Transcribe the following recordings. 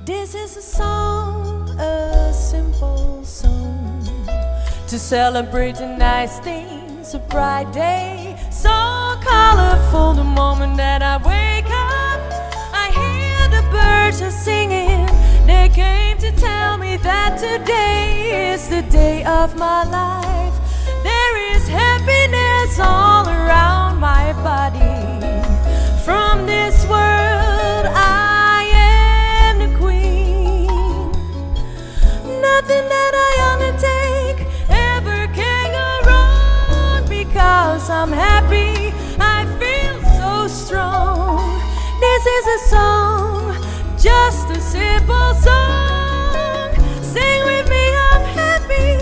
This is a song, a simple song To celebrate the nice things, a bright day So colorful the moment that I wake up I hear the birds are singing They came to tell me that today is the day of my life There is happiness all around my body From this world I am the queen Nothing that I undertake ever can go wrong Because I'm happy, I feel so strong This is a song, just a simple song Sing with me, I'm happy,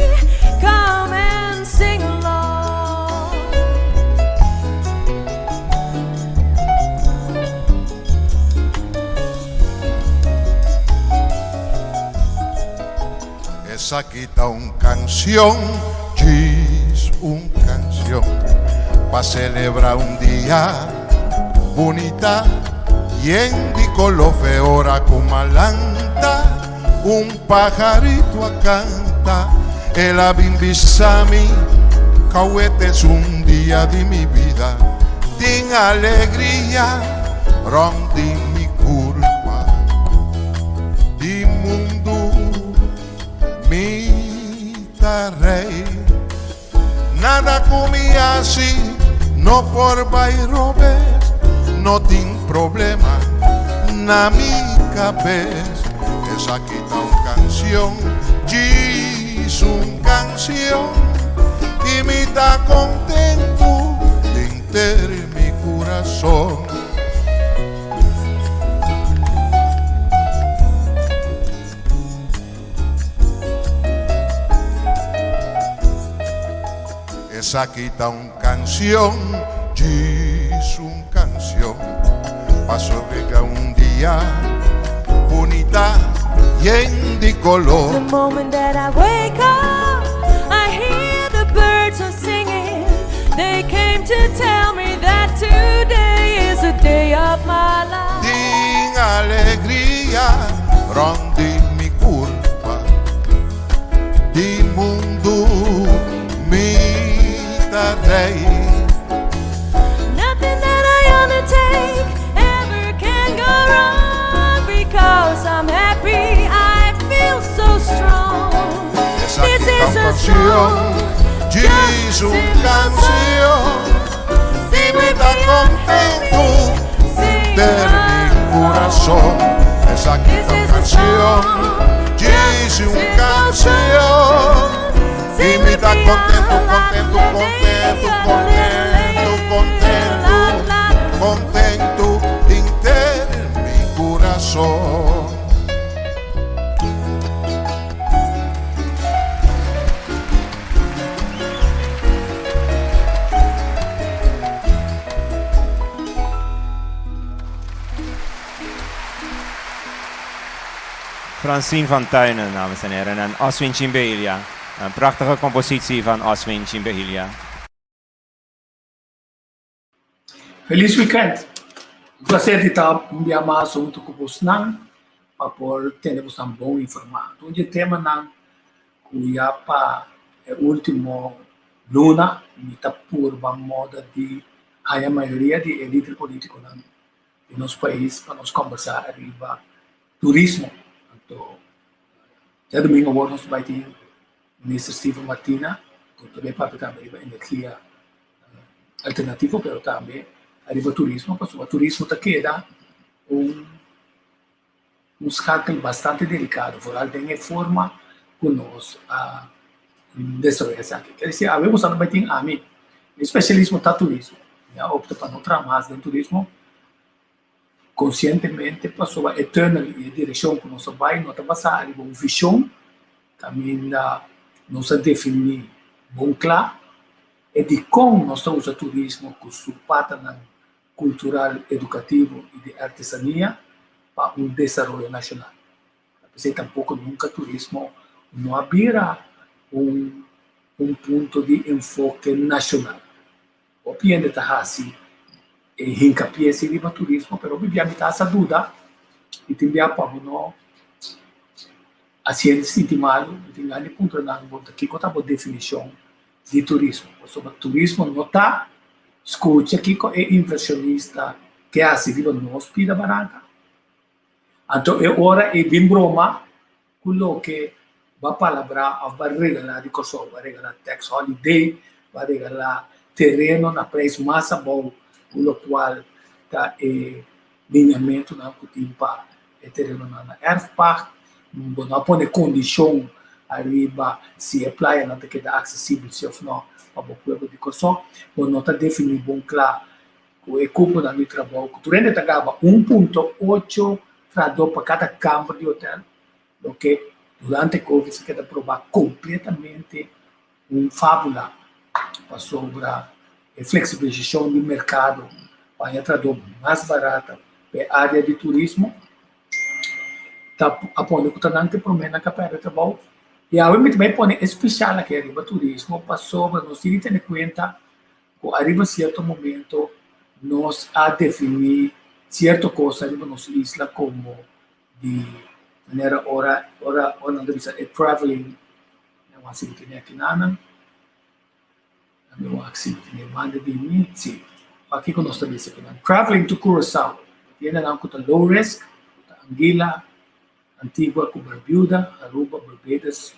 come and sing along Esaki ta un canción, djis un canción Pa celebra un dia bunita Yen di color fe ora cu malanta Un pajarito a canta El a bin bisa mi Cauet es un dia di mi bida Tin alegria rond di mi curpa Di mundu mi ta rey Nada cu mi haci no por bay robes No tin problema na mi cabes Esaki ta un cancion, djis un cancion Y mi ta contento denter mi curason. Esaki ta un canción, djis un canción, pa sobrega un dia bunita yen di color. The moment that I wake up, I hear the birds are singing. They came to tell me that today is the day of my life. Tin alegria rond di mi curpa, di mundu mi ta rey. Nothing that I undertake ever can go wrong because I'm happy, I feel so strong. Esaki This ta is un a canción, song, djis just a un simple canción. song. Y Sing mi with ta me, I'm contento happy. Sing denter mi curason. along. Esaki This ta un is a canción, song, djis just a un simple canción. song. Y Sing mi with ta me, contento, la contento, la contento, la contento, contento, la la. contento denter mi curason. Francine van Tuinen, dames en heren, en Oswin Chimbelia. Een prachtige compositie van Oswin Chimbelia. Feliz weekend! Un placer di ta un bia mas hunto cu bosnan pa por tene bosnan bon informa. Un di e temanan cu ya pa e ultimo luna mi ta purba moda di haya mayoria di e lider politiconan di nos pais pa nos combersa ariba turismo. Anto djadomingo awor nos bai tin Minister Steven Martina cu ta bay papia tambe riba energia alternativo pero tambe ariba turismo pasobra turismo ta keda un un schakel bastante delicado vooral den e forma cu nos a desaroya esaki. Ker deci awe boso a bay tin ami, mi specialismo ta turismo, mi a opta pa no traha mas den turismo Konsientemente pasobra e tunnel i e direkshon ku nos a bai no ta basá riba un vishon kaminda nos a definí bon kla e dikon nos ta usa turismo ku su patanan kultural, edukativo i di artesania pa un desaroyo nashonal. P'esei tampoko nunka turismo no a bira un un punto di enfoke nashonal. Hopi hende ta hasi e hinkapié si riba turismo, pero hopi bia mi ta hasta duda i tin bia pa bo no. Hasi hende sinti malu, mi tin gana di puntra nan bo ta kiko ta bo definishon di turismo. Pasobra turismo no ta skucha kiko e invershonista ke hasi riba nos pida baranka. Anto e ora ei bin broma ku loke bo a palabrá òf bo a regalá di Kòrsou. Bo a regalá tax holiday, bo a regalá tereno na preis mas abou ku lokual ta e lineamentunan ku tin pa e terenonan na erfpacht. Bo no a pone kondishon ariba si e playanan ta keda aksesibel si òf no pa bo pueblo di Kòrsou. Bo no ta definí bon kla ku e kuponan di trabou ku tur hende ta gaba 1.8 trahadó pa kada kamber di hotel, loke durante covid sa keda probá kompletamente un fábula pasobra e fleksibilisashon di merkado pa haña trahadó mas barata pa e área di turismo ta a pone ku ta nan ta e promé nan ka pèrdè trabou. I awe mi ta bai pone e spesial aki ariba turismo pasobra nos tin di tene kuenta ku ariba sierto momento nos a definí sierto kos ariba nos isla komo di manera ora ora ora nan ta bisa e traveling nan wak si bo tene akinanan nan wak si bo tene banda di mi si pakiko nos ta bisa akinan traveling to Curaçao tiene nan ku ta low risk ku ta Anguilla Antigua ku Barbuda Aruba Barbados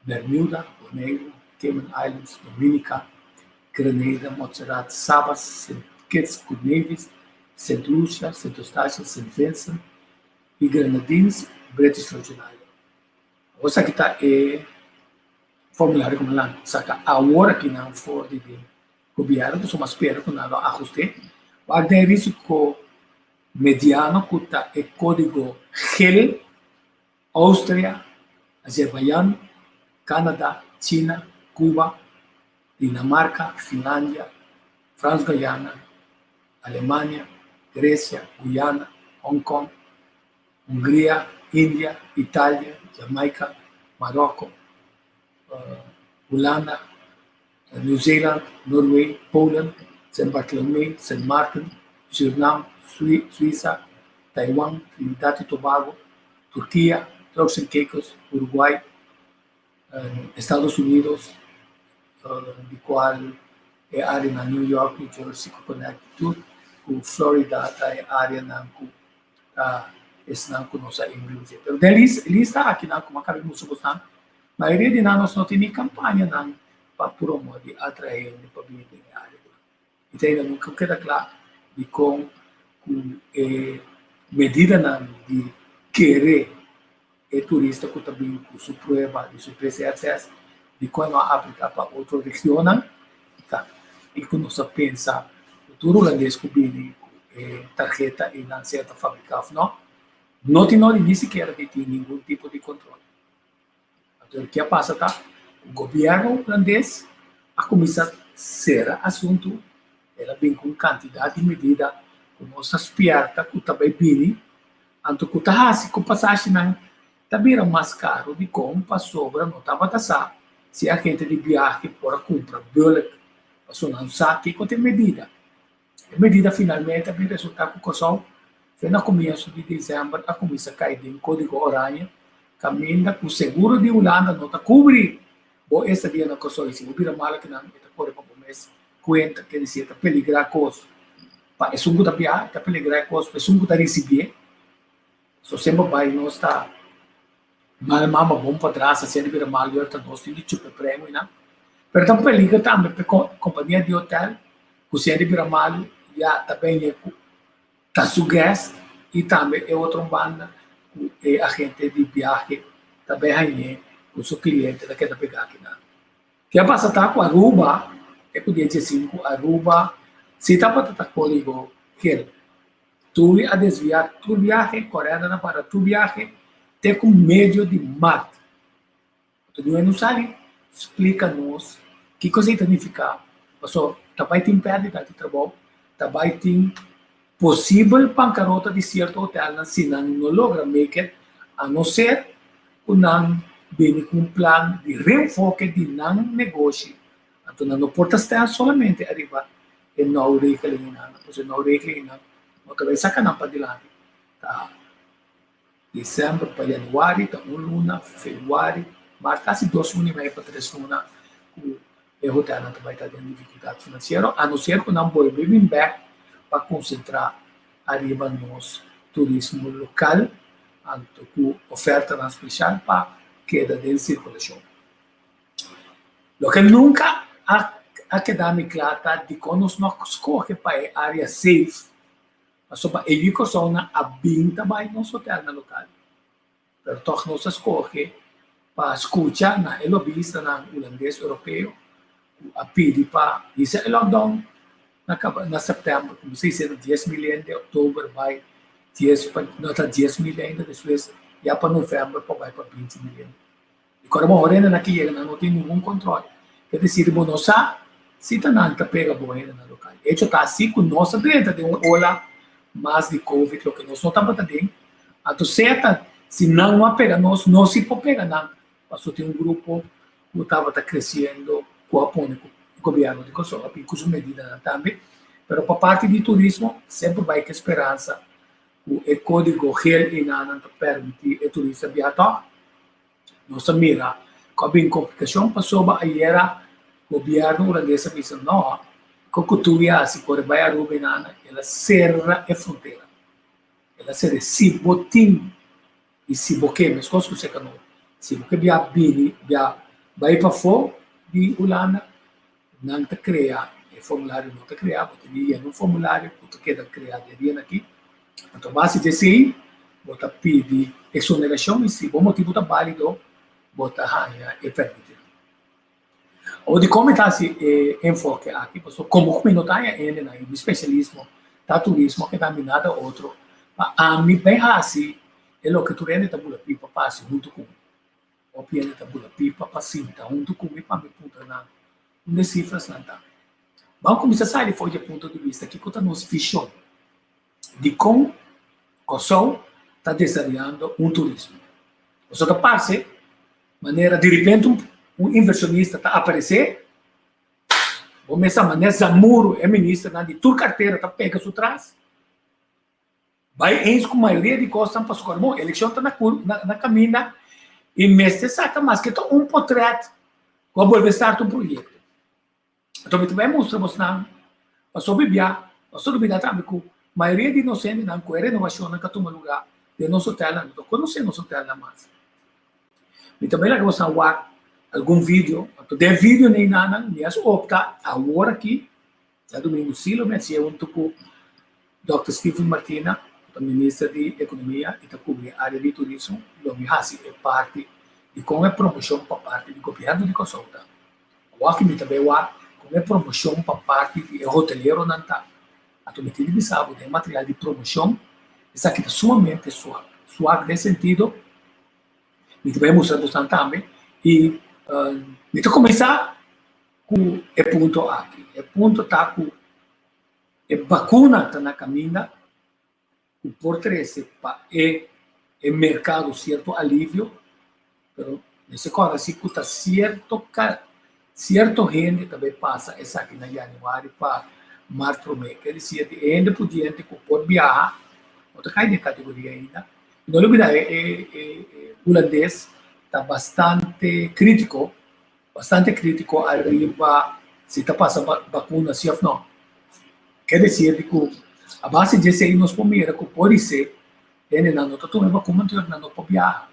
Bermuda, Boneiru, Cayman Islands, Dominica, Grenada, Montserrat, Saba, Sint Kitts ku Nevis, Sint Lucia, Sint Eustatius, Sint Vincent i Grenadines, British Virgin Islands. Awor esaki ta e formulario ku mi a saka awor aki nan for di den gobièrnu, pasobra mi a spera ku nan lo ahust'é. Wak den e risiko mediano ku ta e kódigo gel. Austria, Azerbaijan, Canada, China, Cuba, Dinamarca, Finlandia, Frans Guyana, Alemania, Grecia, Guyana, Hong Kong, Hungria, India, Italia, Jamaica, Maroko, Hulanda, New Zeeland, Norway, Poland, Sint Bartolomé, Sint Maarten, Surinam, Suiza, Taiwan, Trinidad y Tobago, Turkia, Turks and Caicos, Uruguay, Estados Unidos, di cual e areanan New York, New Jersey cu Connecticut cu Florida ta e areanan cu ta esnan cu nos a inbringe. Pero den lista akinan como a cabe mucho bosnan, Mayoria di nan nos no tin ni kampañanan pa promo di atraé hende pa bini den e área ku nan. I ta ainda nunka keda kla dikon ku e medidanan di kere e turista ku ta bin ku su prueba di su PCR test dikon no a apliká pa otro regionnan ta i ku nos a pensa ku tur hulandes ku bini ku e tarheta ei nan sea ta fabriká òf no, no tin nodi ni sikiera di tin ningun tipo di kontrol. Anto loke a pasa ta ku gobièrnu hulandes a kuminsá sera asuntu, el a bin ku un kantidat di medida ku nos ta spièrta ku ta bai bini, anto ku ta hasi ku pasashinan ta bira mas karu dikon pasobra no tabata sa si agente di biahe por a kumpra bulk pasobra nan sa kiko ta e medida. E medida finalmente a bin resultá ku Kòrsou fe na komienso di desèmber a kuminsá kai den kódigo oranje kaminda ku seguro di Hulanda no ta kubri bo estadia na Kòrsou i si bo bira mal akinan e ta kore pa bo mes kuenta, ke disi e ta peligrá kos pa esun ku ta biaha, e ta peligrá e kos pa esun ku ta risibié. So semper bai nos ta mal mama bon patras asina di bira mal yor ta nos tin di chupa e premio nan. Pero ta un peligro tambe pa e kompania di hotel ku si hende bira malu ya ta bini ku ta su guest i tambe e otro banda ku e agente di biahe ta bai hañ'é ku su kliente ta keda pegá akinan. Ke a pasa ta ku Aruba e ku dia 15 Aruba si tabata ta kódigo gel. Tui a desviá tur biahe, Corena a para tur biahe te ku medio di mart. Anto Ñoe no sali splika nos kiko esei ta nifiká, pasobra ta bai tin pèrdida di trabou, ta bai tin posibel bankarota di sierto hotelnan si nan no logra make it, a no ser ku nan bini ku un plan di reenfoke di nan negoshi. Anto nan no por ta sta solamente ariba e nou regelingennan, pasobra e nou regelingennan no ta bai saka nan padilanti. Ta. December pa januari ta un luna, februari, mart, kasi dos luna i mei pa tres luna ku e hotelnan ta bai ta den difikultat finansiero, a no ser ku nan bolbe bin bek pa konsentrá ariba nos turismo lokal anto ku ofertanan spesial pa keda den sirkulashon. Loke nunka a keda mi kla ta dikon nos no a skohe pa e área safe. Pasobra e yu Kòrsounan a bin ta bai nos hotelnan lokal, pero tòg nos a skohe pa skucha na e lobistanan hulandes europeo ku a pidi pa hisa e lockdown na kaba na sèptèmber kuminsá hisa na 10.000 hende, òktober bai dies pa no ta 10.000 ainda despues ya pa novèmber pa bai pa 20.000 hende. I kòrda bo hendenan ki yega nan no tin ningun kòntròl. Ke desir bo no sa si ta nan ta pega bo hendenan lokal. Echo ta asi ku nos a drenta den un ola mas di covid loke nos no tabata den. Anto sea ta si nan no a pega nos, nos si por pega nan pasobra tin un grupo ku tabata kresiendo ku a pone ku gobièrnu di Kòrsou a bin ku su medidanan tambe. Pero pa parti di turismo semper bai ku e speransa ku e kódigo gel einanan ta permití e turista biaha tòg. Nos a mira ku a bin komplikashon pasobra ayera gobièrnu hulandes a bisa no, ku ku tur a hasi kore bai Aruba i nana, el a sera e frontera. El a sera si bo tin i si bo ke, meskos ku seka no, si bo ke bia bini bia bai pafó di Hulanda, nan ta krea e formulario no ta krea, bo ta di yena un formulario ku ta keda krea den dia aki. Anto base di esei bo ta pidi eksonerashon i si bo motibu ta bálido bo ta haña e pèrmitinan. Awor dikon mi ta hasi e enfoke aki? Pasobra komo ku mi no ta haña hendenan i mi spesialismo ta turismo ke ta mi nada otro pa ami bai hasi e loke tur hende ta bula pipa pa hasi huntu ku mi. Hopi hende ta bula pipa pa sinta huntu ku mi pa mi puntra nan unda e sifrasnan ta. Ban kuminsá sali for di e punto di bista kiko ta nos vishon dikon Kòrsou ta desaroyando un turismo. Pasobra ta parse manera diripente un invershonista ta aparesé, bo mester a manera Zamuro e ministernan di tur kartera ta pega su tras. Bai eens ku mayoria di kosnan pasobra bon elekshon ta na na kaminda i mester saka maske ta un potret ku a bolbe start un proyekto. Anto mi ta bai mustra bosnan pasobra bibia pasobra bida tambe ku mayoria di nos hendenan ku e renovashonnan ku a tuma lugá den nos hotelnan no ta konosé nos hotelnan mas. Mi ta bai laga bosnan wak algun video anto den video neinanan mi a opta awor aki Djadumingu sí lo mi a siña huntu ku Dòkter Steven Martina, ku ta Minister di Ekonomia i ta kubri e área di turismo, lo mi hasi e parti di kon e promoshon pa parti di gobièrnu di Kòrsou ta. Awor ki mi ta bai wak kon e promoshon pa parti di e hoteleronan ta. Anto mi tin di bisa bo den material di promoshon esaki ta sumamente suak. Suak den sentido mi ta bai mustra bosan tambe i mi ta kuminsá ku e punto aki. E punto ta ku e bakuna ta na kaminda ku por trese pa e e merkado sierto alivio, pero mester kòrda si ku ta sierto sierto hende ta bai pasa esaki na yanüari pa mart promé. Ker disi di e hende pudiente ku por biaha no ta kai den e kategoria ainda. I no lubida e e hulandes ta bastante kritiko. Bastante critico ariba si ta pasa vacuna si of no. Ke decir di cu a base di esey nos por mira cu podise hendenan no ta tuma e vacuna anto nan no por biaha.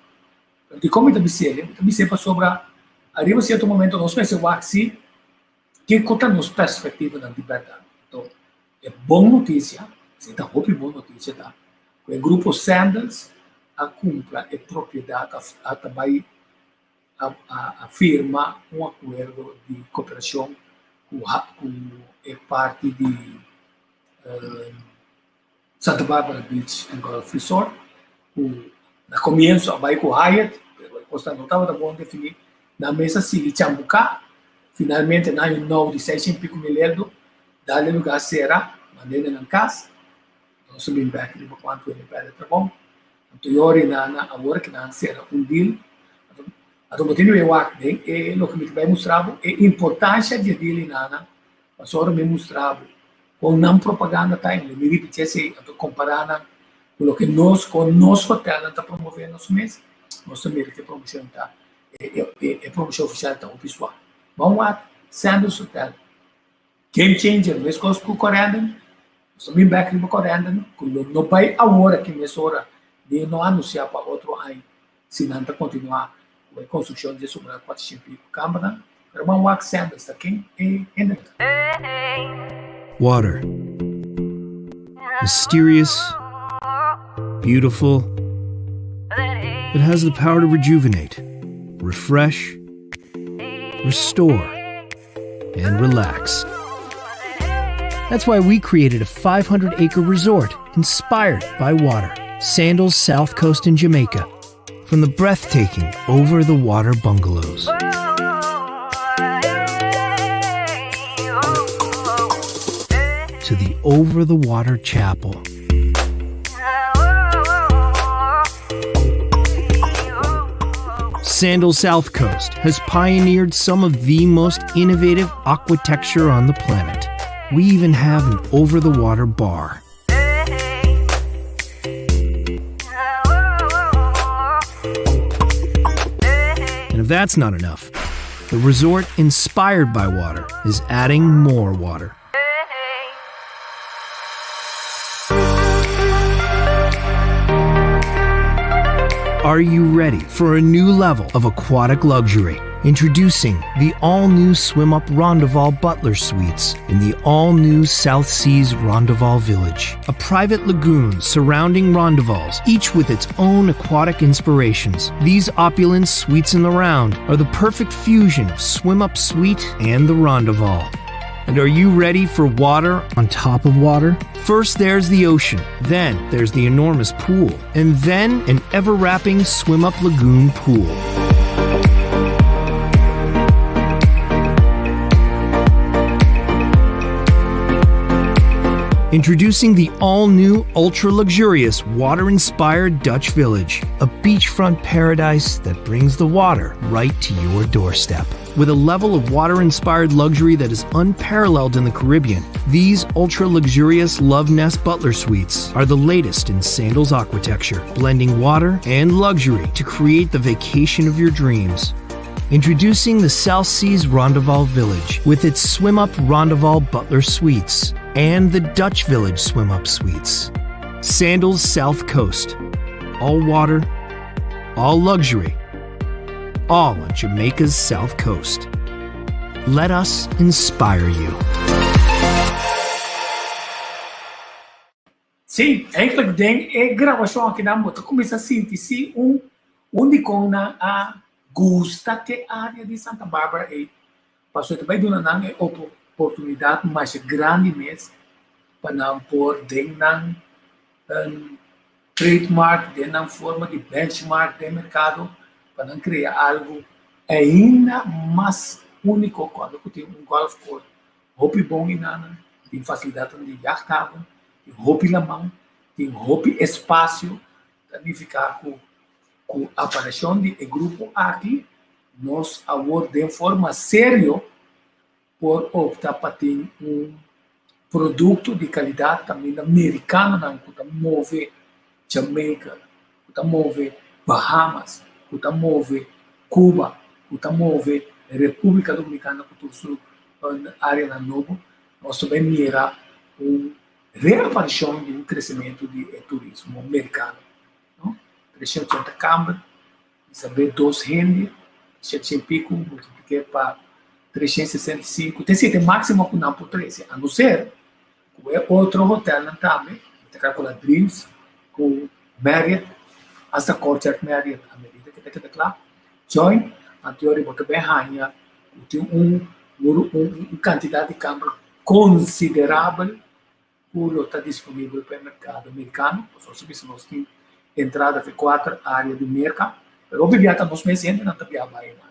Pero dicon mi ta bis'e? Mi ta bis'e pasobra ariba cierto momento nos mester wak si kico ta nos perspectivanan di berdad. Anto e bon noticia, esey ta hopi bon noticia ta cu e grupo Sandals a cumpra e propiedad a ta bay a firma un akuerdo di koperashon ku ku e parti di Santa Barbara Beach and Golf Resort ku na komienso a bai ku Hyatt pero e kosnan no tabata bon definí. Nan mes a sigui chambuká, finalmente nan haña un nou di seis piku mil euro, dal e lugá sera, mand'é na nan kas. Nos a bin bek riba kuantu hende pèrdè trabou. Anto yori nan awor ki nan sera un deal. Anto bo tin di wak den e loke mi ta bai mustra bo e importansha di e deal inana. Pasobra mi mustra bo kon nan propaganda ta i mi ripiti esei anto kompara nan. Ku loke nos ku nos hotelnan ta promové nos mes, nos ta mira ku e promoshon ta e promoshon ofisial ta hopi suak. Ban wak Sandals Hotel, Game Changer meskos ku Corendon, nos ta bin bek riba Corendon ku lo no bai awor aki mesora ni no anunsiá pa otro aña si nan ta kontinuá ku e konstrukshon di e sobra kuatrocientos i pico kambernan, pero ban wak Sandals ta ken e hende ta. Water. Mysterious, beautiful. It has the power to rejuvenate, refresh, restore, and relax. That's why we created a 500 acre resort inspired by water, Sandals South Coast in Jamaica, from the breathtaking over the water bungalows. To the over the water chapel. Sandals South Coast has pioneered some of the most innovative aquatecture on the planet. We even have an over the water bar. And if that's not enough, the resort inspired by water is adding more water. Are you ready for a new level of aquatic luxury? Introducing the all new Swim Up Rondoval Butler Suites in the all new South Seas Rondoval Village, a private lagoon surrounding rondovals, each with its own aquatic inspirations. These opulent suites in the round are the perfect fusion of Swim Up Suite and the Rondoval. And are you ready for water on top of water? First, there's the ocean, then, there's the enormous pool, and then an ever wrapping swim up lagoon pool. Introducing the all new, ultra luxurious, water inspired Dutch Village, a beachfront paradise that brings the water right to your doorstep. With a level of water inspired luxury that is unparalleled in the Caribbean, these ultra luxurious Love Nest Butler Suites are the latest in Sandals aquatecture, blending water and luxury to create the vacation of your dreams. Introducing the South Seas Rondoval Village with its Swim Up Rondoval Butler Suites and the Dutch Village Swim Up Suites. Sandals South Coast. All water, all luxury, all on Jamaica's South Coast. Let us inspire you. Sí, eigenlijk den e grabashon akinan bo ta kuminsá sinti si un un di kon nan a gusta ke área di Santa Barbara ei, pasobra ta bai duna nan e oportunidat masha grandi mes pa nan por den nan trademark, den nan forma di benchmark den merkado pa nan krea algu ainda mas úniko kòrda ku tin un golf course Hopi bon inanan, tin fasilidatnan di yachthaven, tin hopi laman, tin hopi espasio, ta nifiká ku ku apareshon di e grupo aki nos awor den forma serio por opta pa tin un produkto di kalidat kaminda merikanonan ku ta move Jamaica, ku ta move Bahamas, ku ta move Cuba, ku ta move Repúblika Dominikana ku tur su áreanan nobo, nos ta bai mira un reaparishon di un kresementu di e turismo merikano. No? 380 kamber, Isabel dos hende, 700 piku, multipliké pa 365, te siete máksimo ku nan por trese, a no ser ku e otro hotelnan tambe, mi ta kalkulá Dreams ku Marriott, hasta Courtyard Marriott a medida ke ta keda kla, join, anto bo ta bin haña ku tin un un kantidat di kamber konsiderabel ku lo ta disponibel pa e merkado merikano, pasobra si bisa nos tin entrada fe kuater área di Merka, pero hopi bia ta nos mes hendenan ta bia bai nan.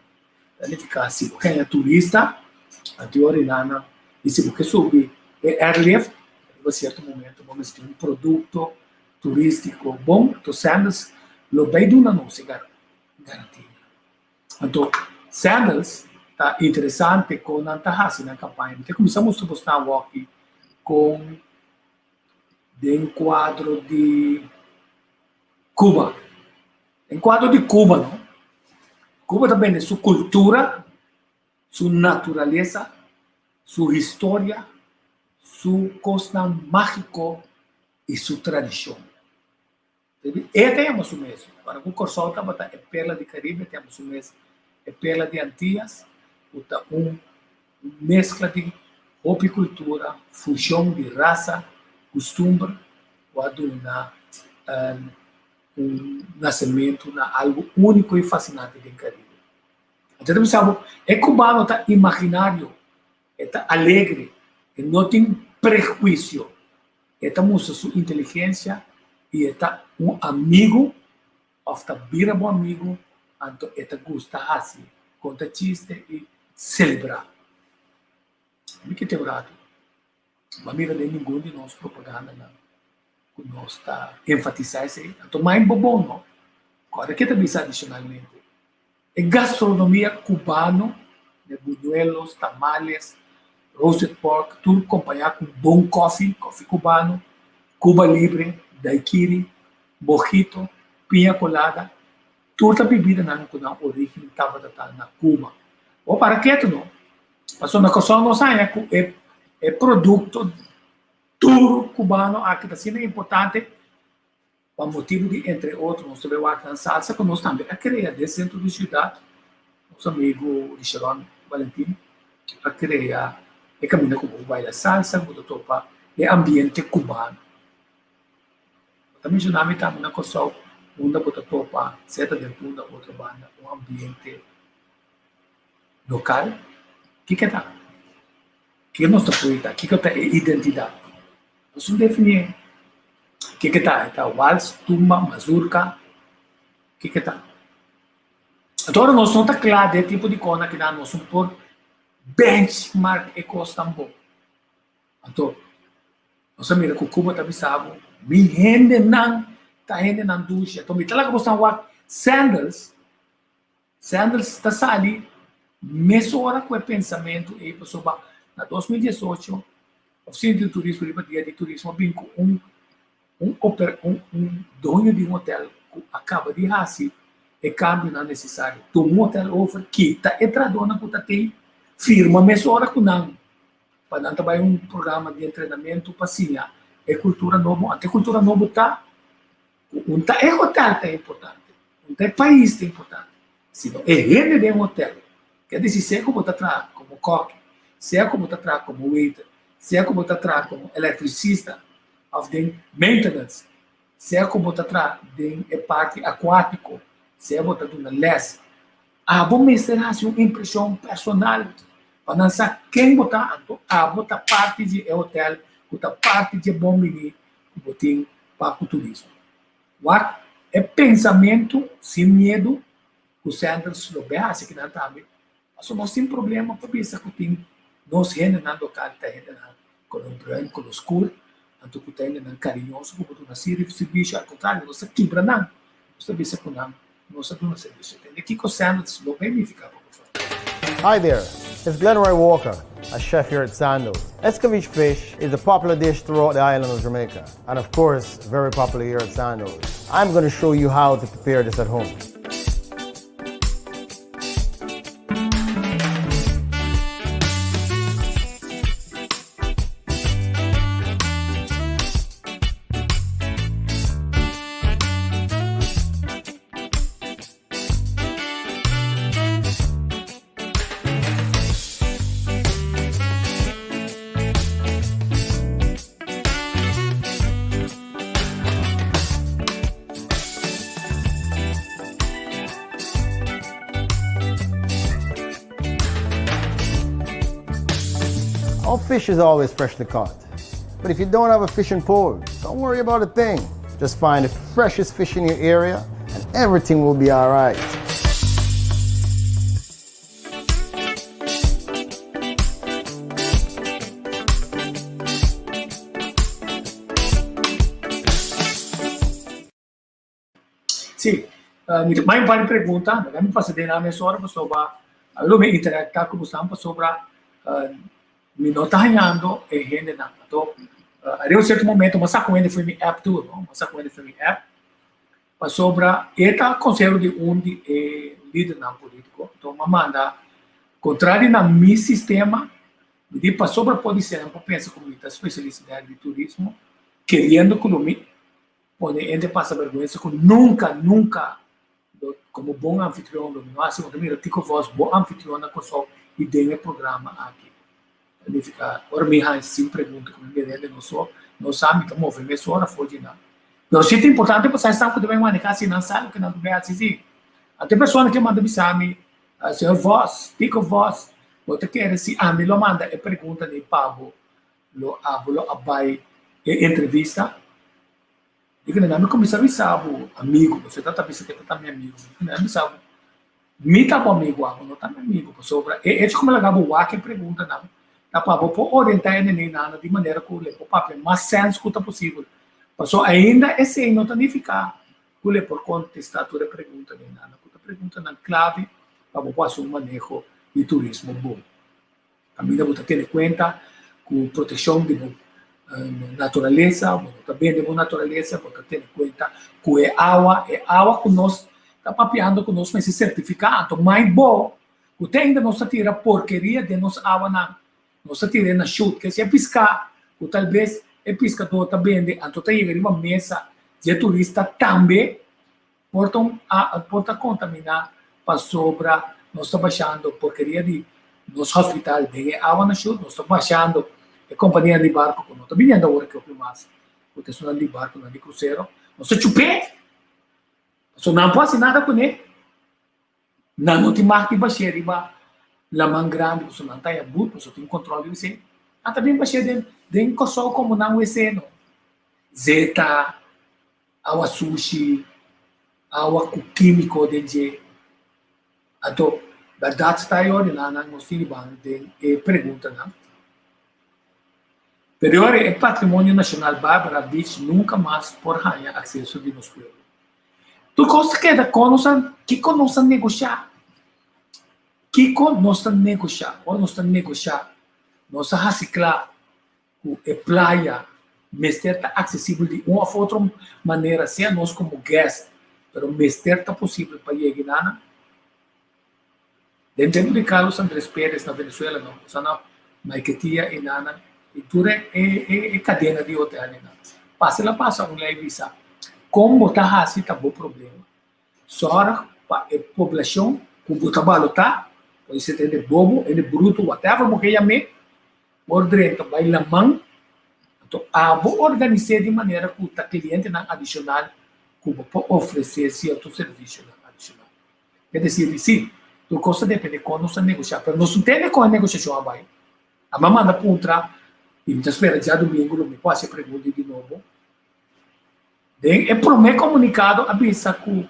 Ta nifiká si bo kende turista, anto ora nan i si bo ke subi e airlift, riba sierto momento bo mester tin un produkto turístiko bon, anto Sandals lo bai duna nos e garantia. Anto Sandals ta interesante kon nan ta hasi nan kampaña. Mi ta kuminsá mustra bos nan awor aki kon den kuadro di. Cuba. Den kuadro di Cuba no, Cuba ta bende su kultura, su naturalesa, su historia, su kosnan mágiko i su tradishon. E ta yama su mes, ora ku Kòrsou tabata e perla di Karibe, e ta yama su mes e perla di Antias, ku ta un meskla di hopi kultura, fushon di rasa, kustumber, ku a duna un nasementu na algu úniko i fasinante den Karibe. Anto ta bisa bo, e kubano ta imaginario, e ta alegre, e no tin prehuisio, e ta mustra su inteligensia i e ta un amigu òf ta bira bo amigu, anto e ta gusta hasi, konta chiste i selebrá. Mi ke te un ratu, bo a mira den ningun di nos propagandanan ku nos ta enfatisá esei. Anto mai bo bon no. Kòrda ke ta bisa adishonalmente, E gastronomia cubano de buñuelos, tamales, roasted pork, tur compaña cu bon koffie, koffie cubano, Cuba Libre, daiquiri, mojito, piña colada, tur ta bibidanan cu nan origen tabata ta na Cuba. Bo para ketu no, pasobra na Kòrsou nos haña cu e e producto tur cubano aki ta asina importante. Pa motibu di entre otro nos ta bay wak nan salsa ku nos tambe a krea den sentro di siudat. Nos amigu Richeron Valentin a krea e kaminda ku bo por baila salsa, bo ta topa e ambiente kubano. Bo ta menshona mi tambe na Kòrsou unda bo ta topa sea ta den Punda otro banda un ambiente lokal. Kiko ta? Kiko nos ta pui ta? Kiko ta e identidat? Nos no definié. Kiko ta? E ta wals, tumba, mazurka? Kiko ta? Anto ora nos no ta kla den e tipo di kos akinan nos no por benchmark e kos tambo. Anto nos a mira ku Cuba ta bisa bo, mi hendenan ta hendenan dushi. Anto mi ta laga boso wak Sandals. Sandals ta sali mesora ku e pensamentu ei pasobra na 2018 Ofisina di Turismo riba Dia di Turismo a bin ku un un oper un un doño di un hotel ku a kaba di hasi e kambionan nesesario. Tuma un hotel over, kita e trahadónan ku ta tei, firma mesora ku nan pa nan ta bai un programa di entrenamentu pa siña e kultura nobo. Anto e kultura nobo ta Ku un ta e hotel ta importante, un ta e pais ta importante, sino e hende den hotel. Ke disi sea ku bo ta traha komo kòki, sea ku bo ta traha komo waiter, sea ku bo ta traha komo elektricista òf den maintenance, sea ku bo ta traha den e parti akuátiko, sea bo ta duna lès, abo mester hasi un impreshon personal pa nan sa ken bo ta, anto abo ta parti di e hotel ku ta parti di e bon bini ku bo tin pa ku turismo. Wak e pensamentu sin miedu ku Sanders lo be hasi kinan tambe, pasobra nos tin problema pa bisa ku tin nos hendenan lokal ta hendenan kolor bruin, kolor skur, anto ku ta hendenan kariñoso ku bo duna sirvisio, al kontrario nos ta kibra nan, nos ta bisa ku nan nos ta duna servisio. Tende kiko Sanders lo be nifiká pa bo. Hi there, it's Glenroy Walker, a chef here at Sandals. Escovitch fish is a popular dish throughout the island of Jamaica, and of course, very popular here at Sandals. I'm going to show you how to prepare this at home. Our fish is always freshly caught. But if you don't have a fishing pole, don't worry about a thing. Just find the freshest fish in your area and everything will be all right. Sí, mi ta bai un par di pregunta, mi ta pasa den nan mesora pasobra lo mi interacta ku bosan pasobra mi no ta hañando e hendenan. Anto, ariba un sierto momento mi a sa ku hende for mi app tur, no? Mi a sa ku hende for mi app. Pasobra e ta konsehero di un di e lidernan polítiko. Anto mi a manda kontrali na mi sistema, mi di pasobra podisé nan por pensa ku mi ta spesialista den área di turismo, keriendo ku lo mi pone hende pasa bèrgwensa ku nunka, nunka lo komo bon anfitrion lo mi no hasi. Bo ta mira Tico Vos bo anfitrion na Kòrsou i den e programa aki. Ta nifiká ora mi haña sin pregunta ku mi mira hende no so no sa mi ta move mesora for di nan. Pero si ta importante pa sa esnan ku ta bai manehá si nan sa loke nan ta bai hasi si. Anto e persona ke manda bisa mi, Señor Vos, Tico Vos, bo ta kere si ami lo manda e pregunta ni pa bo lo abo lo a bai e entrevista? Di kende mi kuminsá bisa bo amigu, pasobra e ta bisa ku e ta mi amigu. Di kende mi bisa bo, mi ta bo amigu, abo no ta mi amigu, pasobra e echo ku mi laga bo wak e preguntanan ta pa bo por orientá e nenenan di manera ku le por papia mas sèns ku ta posibel. Pasobra ainda esei no ta nifiká ku le por kontestá tur e preguntanan, ku ta preguntanan klave pa bo por hasi un maneho di turismo bon. Kaminda bo ta tene kuenta ku protekshon di bo naturalesa, bo no ta bende bo naturalesa, bo ta tene kuenta ku e awa, e awa ku nos ta papiando ku nos mester sertifiká. Anto mai bo ku te ainda nos ta tira porkeria den nos awanan, nos ta tir'é na shut, ke si e piská ku tal bes e piskadó ta bende anto ta yega riba mesa di e turista tambe. Por ta un por ta contaminá pasobra nos ta bashando porkeria di nos hospital den e awa na shut, nos ta bashando e compania di barco cu no ta biniendo awor aki hopi mas cu ta esunnan di barconan di crucero, nos ta chup'é! Pasobra nan por haci nada cun'é. Nan no tin mag di bash'é riba laman grandi pasobra nan ta haya but, pasobra tin control riba esei. Nan ta bin bash'é den den Kòrsou como nan wc no. Zeta, awa sushi, awa ku kímiko den dje. Anto, bèrdat ta e ordená nan nos tin riba den e preguntanan. Pero ora e patrimonio nashonal Barbara Beach nunka mas por haña akseso di nos pueblo. Tur kos ta keda kon nos a, kiko nos a negoshá? Kiko nos ta negoshá? Ora nos ta negoshá, nos a hasi kla ku e playa mester ta aksesibel di un òf otro manera, sea nos komo guest, pero mester ta posibel pa yega einan. Den tempu di Carlos Andrés Pérez na Venezuela no sa na Maiquetía einan i tur e e kadena di hotel einan. Pasa el a pasa un lei bisa, kon bo ta hasi ta bo problema. Sòrg pa e poblashon ku bo ta balotá, pode ser hende bobo, hende bruto, whatever bo ke yam'é, Por drenta bai laman, anto abo organis'é di manera ku ta klientenan adishonal ku bo por ofresé sierto servisionan adishonal. Es desir, sí, tur kos ta depende kon nos ta negoshá, pero nos no tende kon e negoshashon a bai. Ami a manda puntra i mi ta spera djadumingu lo mi por hasi e pregunta di nobo. Den e promé komunikado a bisa ku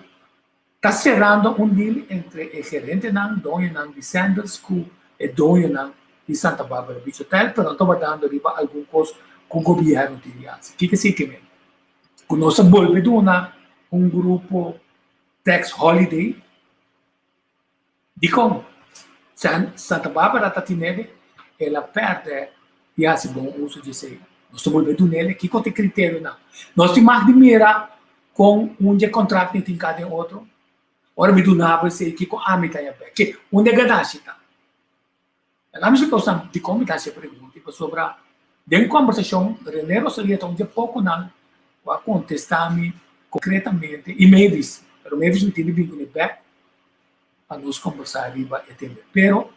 Ta serando un deal entre e gerentenan, doñonan di Sandals ku e doñonan di Santa Barbara Beach Hotel, pero nan ta wardando riba algun kos ku gobièrnu tin di hasi. Kiko esei ke men? Ku nos a bolbe duna un grupo tax holiday? Dikon? Santa Barbara ta tinele, el a pèrdè di hasi bon uso di esei. Nos ta bolbe dunele? Kiko ta e kriterionan? Nos tin mag di mira kon un di e kontraktnan tin ka den otro? Ora mi duna bo esei, kiko ami ta haña bèk? Ke unda e ganashi ta? Laga mi splika boso dikon mi ta hasi e pregunta, pasobra den kòmbersashon Rene Rosalia ta un di e pokonan ku a kontestá mi konkretamente, i Mavis, pero Mavis mi tin di bin kuné bèk pa nos kombersá riba e tema. Pero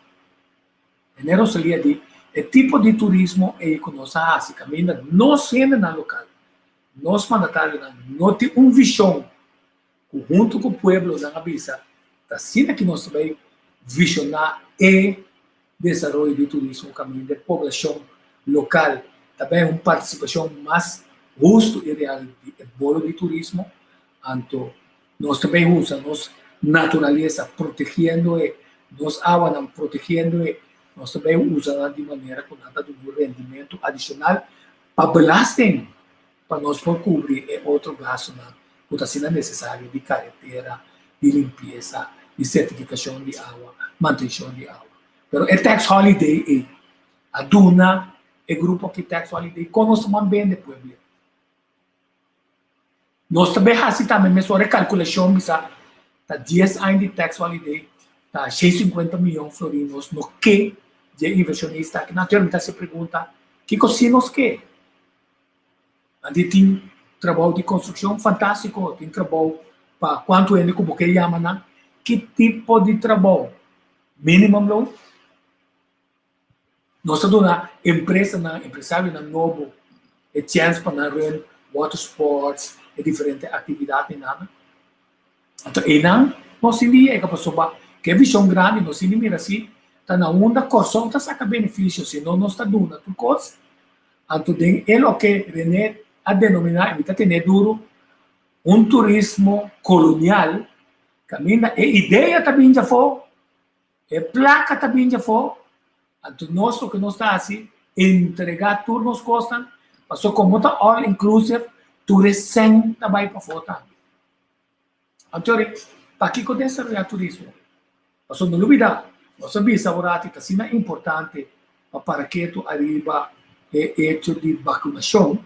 Rene Rosalia di e tipo di turismo ei ku nos a hasi kaminda nos hendenan lokal, nos mandatarionan no tin un vishon ku huntu ku pueblo nan a bisa ta asina ki nos ta bai vishoná e desaroyo di turismo kaminda e poblashon lokal ta bai un partisipashon mas hustu i real di e bolo di turismo. Anto nos ta bai usa nos naturalesa protegiendo e, nos awanan protegiendo e, nos ta bai usa nan di manera ku nan ta duna un rendimentu adishonal pa belasting pa nos por kubri e otro gastunan ku ta asina nesesario di karetera, di limpiesa, di sertifikashon di awa, mantenshon di awa. Pero e tax holiday ei a duna e grupo aki tax holiday kon nos ta man bende pueblo. Nos ta bay haci tambe mes ora e calculacion bisa ta dies aña di tax holiday ta 650 miyon florin nos no ke dje inversionista aki. Nan mi ta haci e pregunta kiko si nos ke? Anti tin trabou di construccion fantastico, tin trabou pa cuanto hende cu bo ke yama nan. Ki tipo di trabou? Minimum loan? Nos ta duna empresanan, empresarionan nobo e chèns pa nan run water sports, e diferente aktividatnan. Anto einan nos tin di yega pasobra ku e vishon grandi nos tin di mira si ta na unda Kòrsou ta saka benefisio, si no nos ta duna tur kos. Anto den e loke René a denominá, i mi ta tene duru, un turismo kolonial kaminda e idea ta bin djafó, E plaka ta bin djafó, anto nos loke nos ta hasi, entregá tur nos kosnan, pasobra komo ta all inclusive, tur e sèn ta bai pafó tambe. Anto ri, pakiko desaroyá turismo? Pasobra no lubidá, nos a bisa aworati ta asina importante pa para ketu ariba e echo di bakunashon,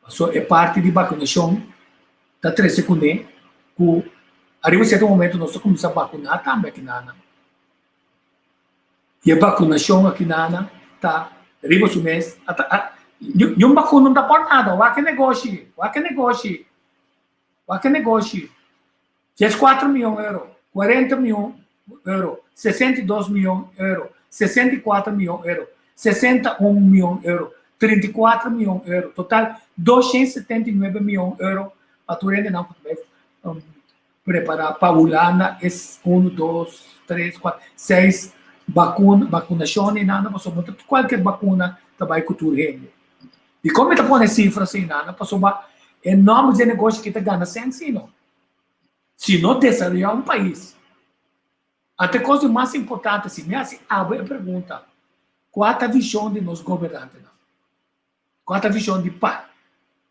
pasobra e parti di bakunashon ta trese kuné ku ariba sierto momento nos ta kuminsá bakuná tambe akinanan. I e bakunashon akinanan ta riba su mes niun bakuna no ta por nada, wak e negoshi, wak e negoshi, wak e negoshi. 14 mion euro, 40 mion euro, 62 mion euro, 64 mion euro, 61 mion euro, 34 mion euro, total 279 mion euro pa tur hendenan ku ta bai prepará pa Hulanda es unu, dos, tres, kuater, seis bakuna, bakunashon einan pasobra no ta kualker bakuna ta bai ku tur hende. Dikon mi ta pone sifra asina? Pasobra e nòmber di e negoshi aki ta gana sèn sino. Si no desaroyá un pais. Anto e kos di mas importante, si mi hasi abo e pregunta, kua ta vishon di nos gobernantenan? Kua ta vishon di par?